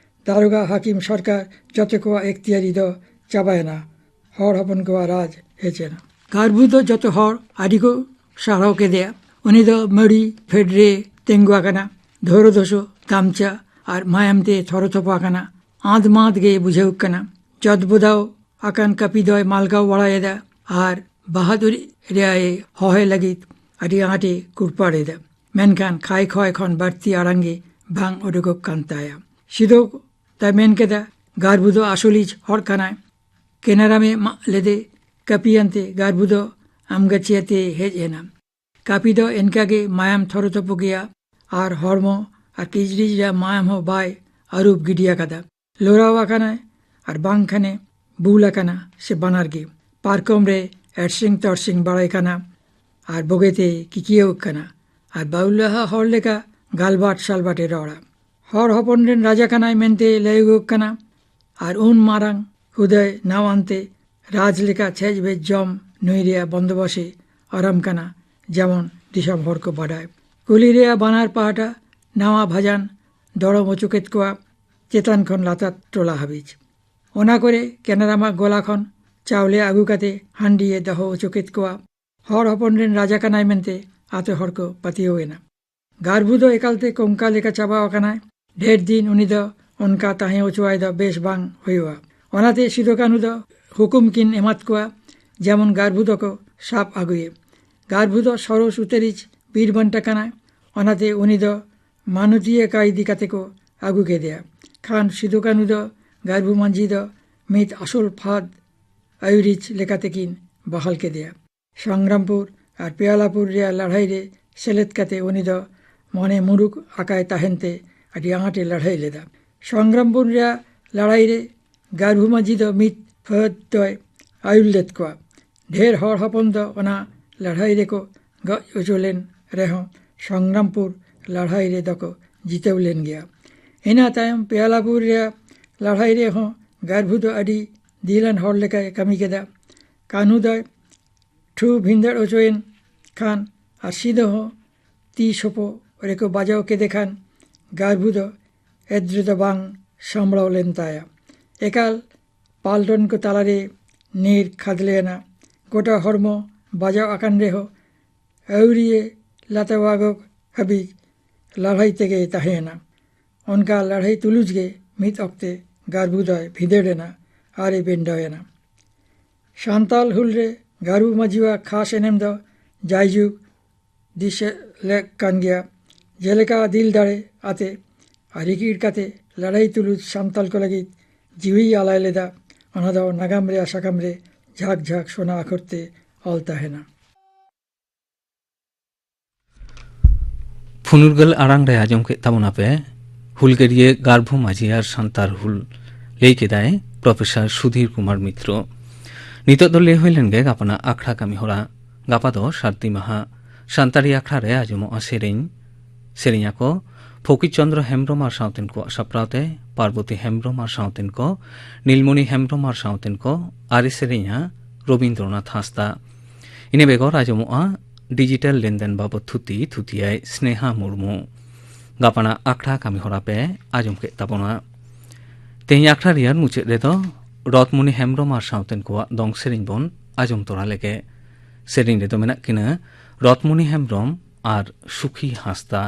ᱫᱟᱨᱚᱜᱟ, ᱦᱟᱹᱠᱤᱢ, ᱥᱚᱨᱠᱟᱨ ᱡᱚᱛᱚ ᱠᱚᱣᱟᱜ ᱮᱠᱛᱤᱭᱟᱨᱤ ᱫᱚ ᱪᱟᱵᱟᱭᱮᱱᱟ᱾ ᱦᱚᱲ ᱦᱚᱯᱚᱱ ᱠᱚᱣᱟᱜ ᱨᱟᱡᱽ ᱦᱮᱡ ᱮᱱᱟ᱾ ᱜᱟᱨᱵᱷᱩ ᱫᱚ ᱡᱚᱛᱚ ᱦᱚᱲ ᱟᱹᱰᱤ ᱠᱚ ᱥᱟᱨᱦᱟᱣ ᱠᱮᱫᱮᱭᱟ᱾ ᱩᱱᱤ ᱫᱚ ᱢᱟᱹᱲᱤ ᱯᱷᱮᱰ ᱨᱮ ᱛᱤᱸᱜᱩ ᱟᱠᱟᱱᱟ᱾ ᱫᱷᱳᱨᱳ ᱫᱷᱳᱥᱳ, ᱜᱟᱢᱪᱷᱟ ᱟᱨ ᱢᱟᱭᱟᱢ ᱛᱮ ᱛᱷᱚᱨᱚ ᱛᱷᱚᱯᱚ ᱟᱠᱟᱱᱟ᱾ ᱟᱸᱫ ᱢᱟᱸᱫ ᱜᱮ ᱵᱩᱡᱷᱟᱹᱣ ᱠᱟᱱᱟ᱾ ᱡᱚᱫ ᱵᱚᱫᱟᱣ ᱟᱠᱟᱱ ᱠᱟᱹᱯᱤ ᱫᱚᱭ ᱢᱟᱞᱜᱟᱣ ᱵᱟᱲᱟᱭᱮᱫᱟ ᱟᱨ ᱵᱟᱦᱟᱫᱩᱨᱤ ᱨᱮᱭᱟᱜ ᱮ ᱦᱚᱦᱚᱭ ᱞᱟᱹᱜᱤᱫ ᱟᱹᱰᱤ ᱟᱸᱴ ᱮ ᱠᱩᱲᱯᱟᱲ ᱮᱫᱟ᱾ ᱢᱮᱱᱠᱷᱟᱱ ᱠᱷᱟᱭ ᱠᱷᱚᱭ ᱠᱷᱚᱱ ᱵᱟᱹᱲᱛᱤ ᱟᱲᱟᱝ ᱜᱮ ᱵᱟᱝ ᱩᱰᱩᱠᱚᱜ ᱠᱟᱱ ᱛᱟᱭᱟ᱾ ᱥᱤᱫᱷᱩ ᱛᱟᱭ ᱢᱮᱱ ᱠᱮᱫᱟ, ᱜᱟᱨᱵᱷᱩ ᱫᱚ ᱟᱥᱚᱞᱤᱡ ᱦᱚᱲ ᱠᱟᱱᱟᱭ᱾ ᱠᱮᱱᱟᱨᱟᱢᱮ ᱢᱟᱜ ᱞᱮᱫᱮ ᱠᱟᱹᱯᱤᱭᱟᱱᱛᱮ ᱜᱟᱨᱵᱷᱩ ᱫᱚ ᱟᱢᱜᱟᱪᱷᱤᱭᱟᱹᱛᱮ ᱦᱮᱡ ᱮᱱᱟ᱾ ᱠᱟᱹᱯᱤ ᱫᱚ ᱮᱱᱠᱟᱜᱮ ᱢᱟᱭᱟᱢ ᱛᱷᱚᱨᱚ ᱛᱚᱯᱚ ᱜᱮᱭᱟ ᱟᱨ ᱦᱚᱲᱢᱚ ᱟᱨ ᱠᱤᱪᱨᱤᱡ ᱨᱮᱭᱟᱜ ᱢᱟᱭᱟᱢ ᱦᱚᱸ ᱵᱟᱭ ᱟᱹᱨᱩᱵ ᱜᱤᱰᱤ ᱟᱠᱟᱫᱟ᱾ ᱞᱚᱨᱟᱣ ᱟᱠᱟᱱᱟᱭ ᱟᱨ ᱵᱟᱝ ᱠᱷᱟᱱᱮ ᱵᱩᱞ ᱟᱠᱟᱱᱟ ᱥᱮ ᱵᱟᱱᱟᱨ ᱜᱮ᱾ ᱯᱟᱨᱠᱚᱢ ᱨᱮ ᱮᱨᱥᱤᱝ ᱛᱚᱨᱥᱤᱝ ᱵᱟᱲᱟᱭ ᱠᱟᱱᱟ ᱟᱨ ᱵᱚᱜᱮᱛᱮ ᱠᱤᱠᱤᱭᱟᱹᱣ ᱠᱟᱱᱟ ᱟᱨ ᱵᱟᱹᱣᱞᱟᱦᱟ ᱦᱚᱲ ᱞᱮᱠᱟ ᱜᱟᱞᱵᱟᱴ ᱥᱟᱞᱵᱟᱴᱮ ᱨᱚᱲᱟ᱾ ᱦᱚᱲ ᱦᱚᱯᱚᱱ ᱨᱮᱱ ᱨᱟᱡᱟ ᱠᱟᱱᱟᱭ ᱢᱮᱱᱛᱮ ᱞᱟᱹᱭᱚᱜᱚᱜ ᱠᱟᱱᱟ ᱟᱨ ᱩᱱ ᱢᱟᱨᱟᱝ ᱦᱩᱫᱟᱹᱭ ᱱᱟᱣᱟᱱᱛᱮ ᱨᱟᱡᱽ ᱞᱮᱠᱟ ᱪᱷᱮᱡ ᱵᱮᱡ ᱡᱚᱢ ᱱᱩᱭ ᱨᱮᱭᱟᱜ ᱵᱚᱱᱫᱚᱵᱚᱥᱮ ᱟᱨᱟᱢ ᱠᱟᱱᱟ, ᱡᱮᱢᱚᱱ ᱫᱤᱥᱚᱢ ᱦᱚᱲ ᱠᱚ ᱵᱟᱰᱟᱭ᱾ ᱠᱩᱞᱦᱤ ᱨᱮᱭᱟᱜ ᱵᱟᱱᱟᱨ ᱯᱟᱦᱴᱟ ᱱᱟᱣᱟ ᱵᱷᱟᱡᱟᱱ ᱫᱚᱲᱚᱢ ᱚᱪᱚ ᱠᱮᱫ ᱠᱚᱣᱟ, ᱪᱮᱛᱟᱱ ᱠᱷᱚᱱ ᱞᱟᱛᱟᱨ ᱴᱚᱞᱟ ᱦᱟᱹᱵᱤᱡ᱾ ᱚᱱᱟ ᱠᱚᱨᱮ ᱠᱮᱱᱟᱨᱟᱢᱟᱜ ᱜᱚᱞᱟ ᱠᱷᱚᱱ ᱪᱟᱣᱞᱮ ᱟᱹᱜᱩ ᱠᱟᱛᱮ ᱦᱟᱺᱰᱤᱭᱮ ᱫᱚᱦᱚ ᱚᱪᱚ ᱠᱮᱫ ᱠᱚᱣᱟ᱾ ᱦᱚᱲ ᱦᱚᱯᱚᱱ ᱨᱮᱱ ᱨᱟᱡᱟ ᱠᱟᱱᱟᱭ ᱢᱮᱱᱛᱮ ᱟᱛᱳ ᱦᱚᱲ ᱠᱚ ᱯᱟᱹᱛᱭᱟᱹᱣ ᱮᱱᱟ᱾ ᱜᱟᱨᱵᱷᱩ ᱫᱚ ᱮᱠᱟᱞᱛᱮ ᱠᱚᱝᱠᱟ ᱞᱮᱠᱟ ᱪᱟᱵᱟ ᱟᱠᱟᱱᱟᱭ᱾ ᱰᱷᱮᱨ ᱫᱤᱱ ᱩᱱᱤ ᱫᱚ ᱚᱱᱠᱟ ᱛᱟᱦᱮᱸ ᱦᱚᱪᱚᱣᱟᱭ ᱫᱚ ᱵᱮᱥ ᱵᱟᱝ ᱦᱩᱭᱩᱜᱼᱟ᱾ ᱚᱱᱟᱛᱮ ᱥᱤᱫᱩ ᱠᱟᱹᱱᱦᱩ ᱫᱚ ᱦᱩᱠᱩᱢ ᱠᱤᱱ ᱮᱢᱟᱫ ᱠᱚᱣᱟ, ᱡᱮᱢᱚᱱ ᱜᱟᱨᱵᱷᱩ ᱫᱚᱠᱚ ᱥᱟᱵ ᱟᱹᱜᱩᱭᱮ᱾ ᱜᱟᱨᱵᱷᱩ ᱫᱚ ᱥᱚᱨᱚᱥ ᱩᱛᱟᱹᱨᱤᱡ ᱵᱤᱨ ᱵᱟᱱᱴᱟ ᱠᱟᱱᱟᱭ᱾ ᱚᱱᱟᱛᱮ ᱩᱱᱤ ᱫᱚ ᱢᱟᱱᱚᱛᱤᱭᱟᱹ ᱠᱟᱹᱭᱫᱤ ᱠᱟᱛᱮ ᱠᱚ ᱟᱹᱜᱩ ᱠᱮᱫᱮᱭᱟ᱾ ᱠᱷᱟᱱ ᱥᱤᱫᱩ ᱠᱟᱹᱱᱦᱩ ᱫᱚ ᱜᱟᱨᱵᱷᱩ ᱢᱟᱹᱡᱷᱤ ᱫᱚ ᱢᱤᱫ ᱟᱥᱚᱞ ᱯᱷᱟᱫᱽ ᱟᱹᱭᱩᱨᱤᱡ ᱞᱮᱠᱟᱛᱮᱠᱤᱱ ᱵᱟᱦᱟᱞ ᱠᱮᱫᱮᱭᱟ᱾ ᱥᱚᱝᱜᱨᱟᱢᱯᱩᱨ ᱟᱨ ᱯᱮᱭᱟᱞᱟᱯᱩᱨ ᱨᱮᱭᱟᱜ ᱞᱟᱹᱲᱦᱟᱹᱭ ᱨᱮ ᱥᱮᱞᱮᱫ ᱠᱟᱛᱮ ᱩᱱᱤ ᱫᱚ ᱢᱚᱱᱮ ᱢᱩᱨᱩᱠ ᱟᱠᱟᱭ ᱛᱟᱦᱮᱱ ᱛᱮ ᱟᱹᱰᱤ ᱟᱸᱴᱮ ᱞᱟᱹᱲᱦᱟᱹᱭ ᱞᱮᱫᱟ᱾ ᱥᱚᱝᱜᱨᱟᱢᱯᱩᱨ ᱨᱮᱭᱟᱜ ᱞᱟᱹᱲᱦᱟᱹᱭ ᱨᱮ ᱜᱟᱨᱵᱷᱩ ᱢᱟᱹᱡᱷᱤ ᱫᱚ ᱢᱤᱫ ᱯᱷᱟᱹᱫ ᱫᱚᱭ ᱟᱹᱭᱩᱨ ᱞᱮᱫ ᱠᱚᱣᱟ᱾ ᱰᱷᱮᱨ ᱦᱚᱲ ᱦᱚᱯᱚᱱ ᱫᱚ ᱚᱱᱟ ᱞᱟᱹᱲᱦᱟᱹᱭ ᱨᱮᱠᱚ ᱜᱚᱡ ᱦᱚᱪᱚ ᱞᱮᱱ ᱨᱮᱦᱚᱸ ᱥᱚᱝᱜᱨᱟᱢᱯᱩᱨ ᱞᱟᱹᱲᱦᱟᱹᱭ ᱨᱮᱫᱚ ᱠᱚ ᱡᱤᱛᱟᱹᱣ ᱞᱮᱱ ᱜᱮᱭᱟ᱾ ᱤᱱᱟᱹ ᱛᱟᱭᱚᱢ ᱯᱮᱭᱟᱞᱟᱯᱩᱨ ᱨᱮᱭᱟᱜ ᱞᱟᱹᱲᱦᱟᱹᱭ ᱨᱮᱦᱚᱸ ᱜᱟᱨᱵᱷᱩ ᱫᱚ ᱟᱹᱰᱤ ᱫᱤᱞᱟᱱ ᱦᱚᱲ ᱞᱮᱠᱟᱭ ᱠᱟᱹᱢᱤ ᱠᱮᱫᱟ᱾ ᱠᱟᱹᱱᱦᱩ ᱫᱚᱭ ᱴᱷᱩ ᱵᱷᱤᱸᱫᱟᱹᱲ ᱦᱚᱪᱚᱭᱮᱱ ᱠᱷᱟᱱ ᱟᱨ ᱥᱤᱫᱚ ᱦᱚᱸ ᱛᱤ ᱥᱚᱯᱚ ᱨᱮᱠᱚ ᱵᱟᱡᱟᱣ ᱠᱮᱫᱮ ᱠᱷᱟᱱ ᱜᱟᱨᱵᱷᱩ ᱫᱚ ᱮᱫᱽᱨᱮ ᱫᱚ ᱵᱟᱝ ᱥᱟᱢᱵᱲᱟᱣ ᱞᱮᱱ ᱛᱟᱭᱟ᱾ ᱮᱠᱟᱞ ᱯᱟᱞᱴᱚᱱ ᱠᱚ ᱛᱟᱞᱟᱨᱮ ᱧᱤᱨ ᱠᱷᱟᱫᱽᱞᱮᱭᱮᱱᱟ᱾ ᱜᱚᱴᱟ ᱦᱚᱲᱢᱚ ᱵᱟᱡᱟᱣ ᱟᱠᱟᱱ ᱨᱮᱦᱚᱸ ᱟᱹᱣᱨᱤᱭᱮ ᱞᱟᱛᱟᱣᱟᱜᱚᱜ ᱦᱟᱹᱵᱤᱡ ᱞᱟᱹᱲᱦᱟᱹᱭ ᱛᱮᱜᱮᱭ ᱛᱟᱦᱮᱸᱭᱮᱱᱟ᱾ ᱚᱱᱠᱟ ᱞᱟᱹᱲᱦᱟᱹᱭ ᱛᱩᱞᱩᱡ ᱜᱮ ᱢᱤᱫ ᱚᱠᱛᱮ ᱜᱟᱨᱵᱷᱩ ᱫᱚᱭ ᱵᱷᱤᱸᱫᱟᱹᱲ ᱮᱱᱟ ᱟᱨᱮ ᱵᱮᱱᱰᱟᱣ ᱮᱱᱟ᱾ ᱥᱟᱱᱛᱟᱞ ᱦᱩᱞ ᱨᱮ ᱜᱟᱨᱵᱷᱩ ᱢᱟᱹᱡᱷᱤᱣᱟᱜ ᱠᱷᱟᱥ ᱮᱱᱮᱢ ᱫᱚ ᱡᱟᱭᱡᱩᱜᱽ ᱫᱤᱥᱟᱹ ᱞᱮᱠ ᱠᱟᱱ ᱜᱮᱭᱟ᱾ ᱡᱮᱞᱮᱠᱟ ᱫᱤᱞ ᱫᱟᱲᱮ ᱟᱛᱮ ᱟᱨ ᱨᱤᱠᱤᱲ ᱠᱟᱛᱮ ᱞᱟᱹᱲᱦᱟᱹᱭ ᱛᱩᱞᱩᱡ ᱥᱟᱱᱛᱟᱞ ᱠᱚ ᱞᱟᱹᱜᱤᱫ ᱡᱤᱣᱤᱭ ᱟᱞᱟᱭ ᱞᱮᱫᱟ, ᱚᱱᱟ ᱫᱚ ᱱᱟᱜᱟᱢ ᱨᱮᱭᱟᱜ ᱥᱟᱠᱟᱢ ᱨᱮ ᱡᱷᱟᱠ ᱡᱷᱟᱠ ᱥᱚᱱᱟ ᱟᱠᱷᱚᱨ ᱛᱮ ᱚᱞ ᱛᱟᱦᱮᱱᱟ᱾ ᱯᱷᱩᱱᱩᱨᱜᱟᱹᱞ ᱟᱲᱟᱝ ᱨᱮ ᱟᱸᱡᱚᱢ ᱠᱮᱫ ᱛᱟᱵᱚᱱᱟᱯᱮ ᱦᱩᱞᱜᱟᱹᱨᱤᱭᱟᱹ ᱜᱟᱨᱵᱷᱩ ᱢᱟᱹᱡᱷᱤ ᱟᱨ ᱥᱟᱱᱛᱟᱲ ᱦᱩᱞ, ᱞᱟᱹᱭ ᱠᱮᱫᱟᱭ ᱯᱨᱚᱯᱷᱮᱥᱚᱨ ᱥᱩᱫᱷᱤᱨ ᱠᱩᱢᱟᱨ ᱢᱤᱛᱨᱚ᱾ ᱱᱤᱛᱚᱜ ᱫᱚ ᱞᱟᱹᱭ ᱦᱩᱭ ᱞᱮᱱ ᱜᱮ ᱜᱟᱯᱟᱱᱟᱜ ᱟᱠᱷᱲᱟ ᱠᱟᱹᱢᱤ ᱦᱚᱨᱟ᱾ ᱜᱟᱯᱟ ᱫᱚ ᱥᱟᱹᱨᱫᱤ ᱢᱟᱦᱟ᱾ ᱥᱟᱱᱛᱟᱲᱤ ᱟᱠᱷᱲᱟ ᱨᱮ ᱟᱸᱡᱚᱢᱚᱜᱼᱟ ᱥᱮᱨᱮᱧ᱾ ᱥᱮᱨᱮᱧ ᱟᱠᱚ ᱯᱷᱚᱠᱤᱨ ᱪᱚᱸᱫᱽᱨᱚ ᱦᱮᱢᱵᱽᱨᱚᱢ ᱟᱨ ᱥᱟᱶᱛᱮᱱ ᱠᱚᱣᱟᱜ ᱥᱟᱯᱲᱟᱣ ᱛᱮ ᱯᱟᱨᱵᱚᱛᱤ ᱦᱮᱢᱵᱽᱨᱚᱢ ᱟᱨ ᱥᱟᱶᱛᱮᱱ ᱠᱚ, ᱱᱤᱞᱢᱚᱱᱤ ᱦᱮᱢᱵᱽᱨᱚᱢ ᱟᱨ ᱥᱟᱶᱛᱮᱱ ᱠᱚ, ᱟᱨᱮ ᱥᱮᱨᱮᱧᱟ ᱨᱚᱵᱤᱱᱫᱨᱚᱱᱟᱛᱷ ᱦᱟᱸᱥᱫᱟ᱾ ᱤᱱᱟᱹ ᱵᱮᱜᱚᱨ ᱟᱸᱡᱚᱢᱚᱜᱼᱟ ᱰᱤᱡᱤᱴᱟᱞ ᱞᱮᱱᱫᱮᱱ ᱵᱟᱵᱚᱫ ᱛᱷᱩᱛᱤ, ᱛᱷᱩᱛᱤᱭᱟᱭ ᱥᱱᱮᱦᱟ ᱢᱩᱨᱢᱩ᱾ ᱜᱟᱯᱟᱱᱟᱜ ᱟᱠᱷᱲᱟ ᱠᱟᱹᱢᱤ ᱦᱚᱨᱟ ᱯᱮ ᱟᱸᱡᱚᱢ ᱠᱮᱫ ᱛᱟᱵᱚᱱᱟ᱾ ᱛᱮᱦᱮᱧ ᱟᱠᱷᱲᱟ ᱨᱮᱭᱟᱜ ᱢᱩᱪᱟᱹᱫ ᱨᱮᱫᱚ ᱨᱚᱛᱢᱩᱱᱤ ᱦᱮᱢᱵᱽᱨᱚᱢ ᱟᱨ ᱥᱟᱶᱛᱮᱱ ᱠᱚᱣᱟᱜ ᱫᱚᱝ ᱥᱮᱨᱮᱧ ᱵᱚᱱ ᱟᱸᱡᱚᱢ ᱛᱚᱨᱟ ᱞᱮᱜᱮ᱾ ᱥᱮᱨᱮᱧ ᱨᱮᱫᱚ ᱢᱮᱱᱟᱜ ᱠᱤᱱᱟ ᱨᱚᱛᱢᱩᱱᱤ ᱦᱮᱢᱵᱽᱨᱚᱢ ᱟᱨ ᱥᱩᱠᱷᱤ ᱦᱟᱸᱥᱫᱟ᱾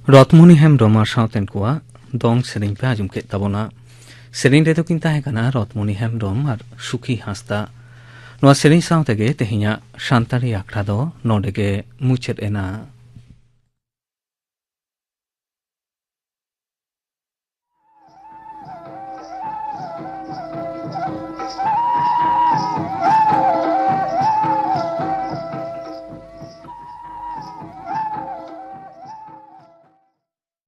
ᱨᱚᱛᱢᱚᱱᱤ ᱦᱮᱢᱵᱽᱨᱚᱢ ᱟᱨ ᱥᱟᱶᱛᱮᱱ ᱠᱚᱣᱟᱜ ᱫᱚᱝ ᱥᱮᱨᱮᱧ ᱯᱮ ᱟᱸᱡᱚᱢ ᱠᱮᱫ ᱛᱟᱵᱚᱱᱟ᱾ ᱥᱮᱨᱮᱧ ᱨᱮᱫᱚ ᱠᱤᱱ ᱛᱟᱦᱮᱸ ᱠᱟᱱᱟ ᱨᱚᱛᱢᱚᱱᱤ ᱦᱮᱢᱵᱽᱨᱚᱢ ᱟᱨ ᱥᱩᱠᱷᱤ ᱦᱟᱸᱥᱫᱟ᱾ ᱱᱚᱣᱟ ᱥᱮᱨᱮᱧ ᱥᱟᱶ ᱛᱮᱜᱮ ᱛᱮᱦᱮᱧᱟᱜ ᱥᱟᱱᱛᱟᱲᱤ ᱟᱠᱷᱲᱟ ᱫᱚ ᱱᱚᱰᱮ ᱜᱮ ᱢᱩᱪᱟᱹᱫ ᱮᱱᱟ᱾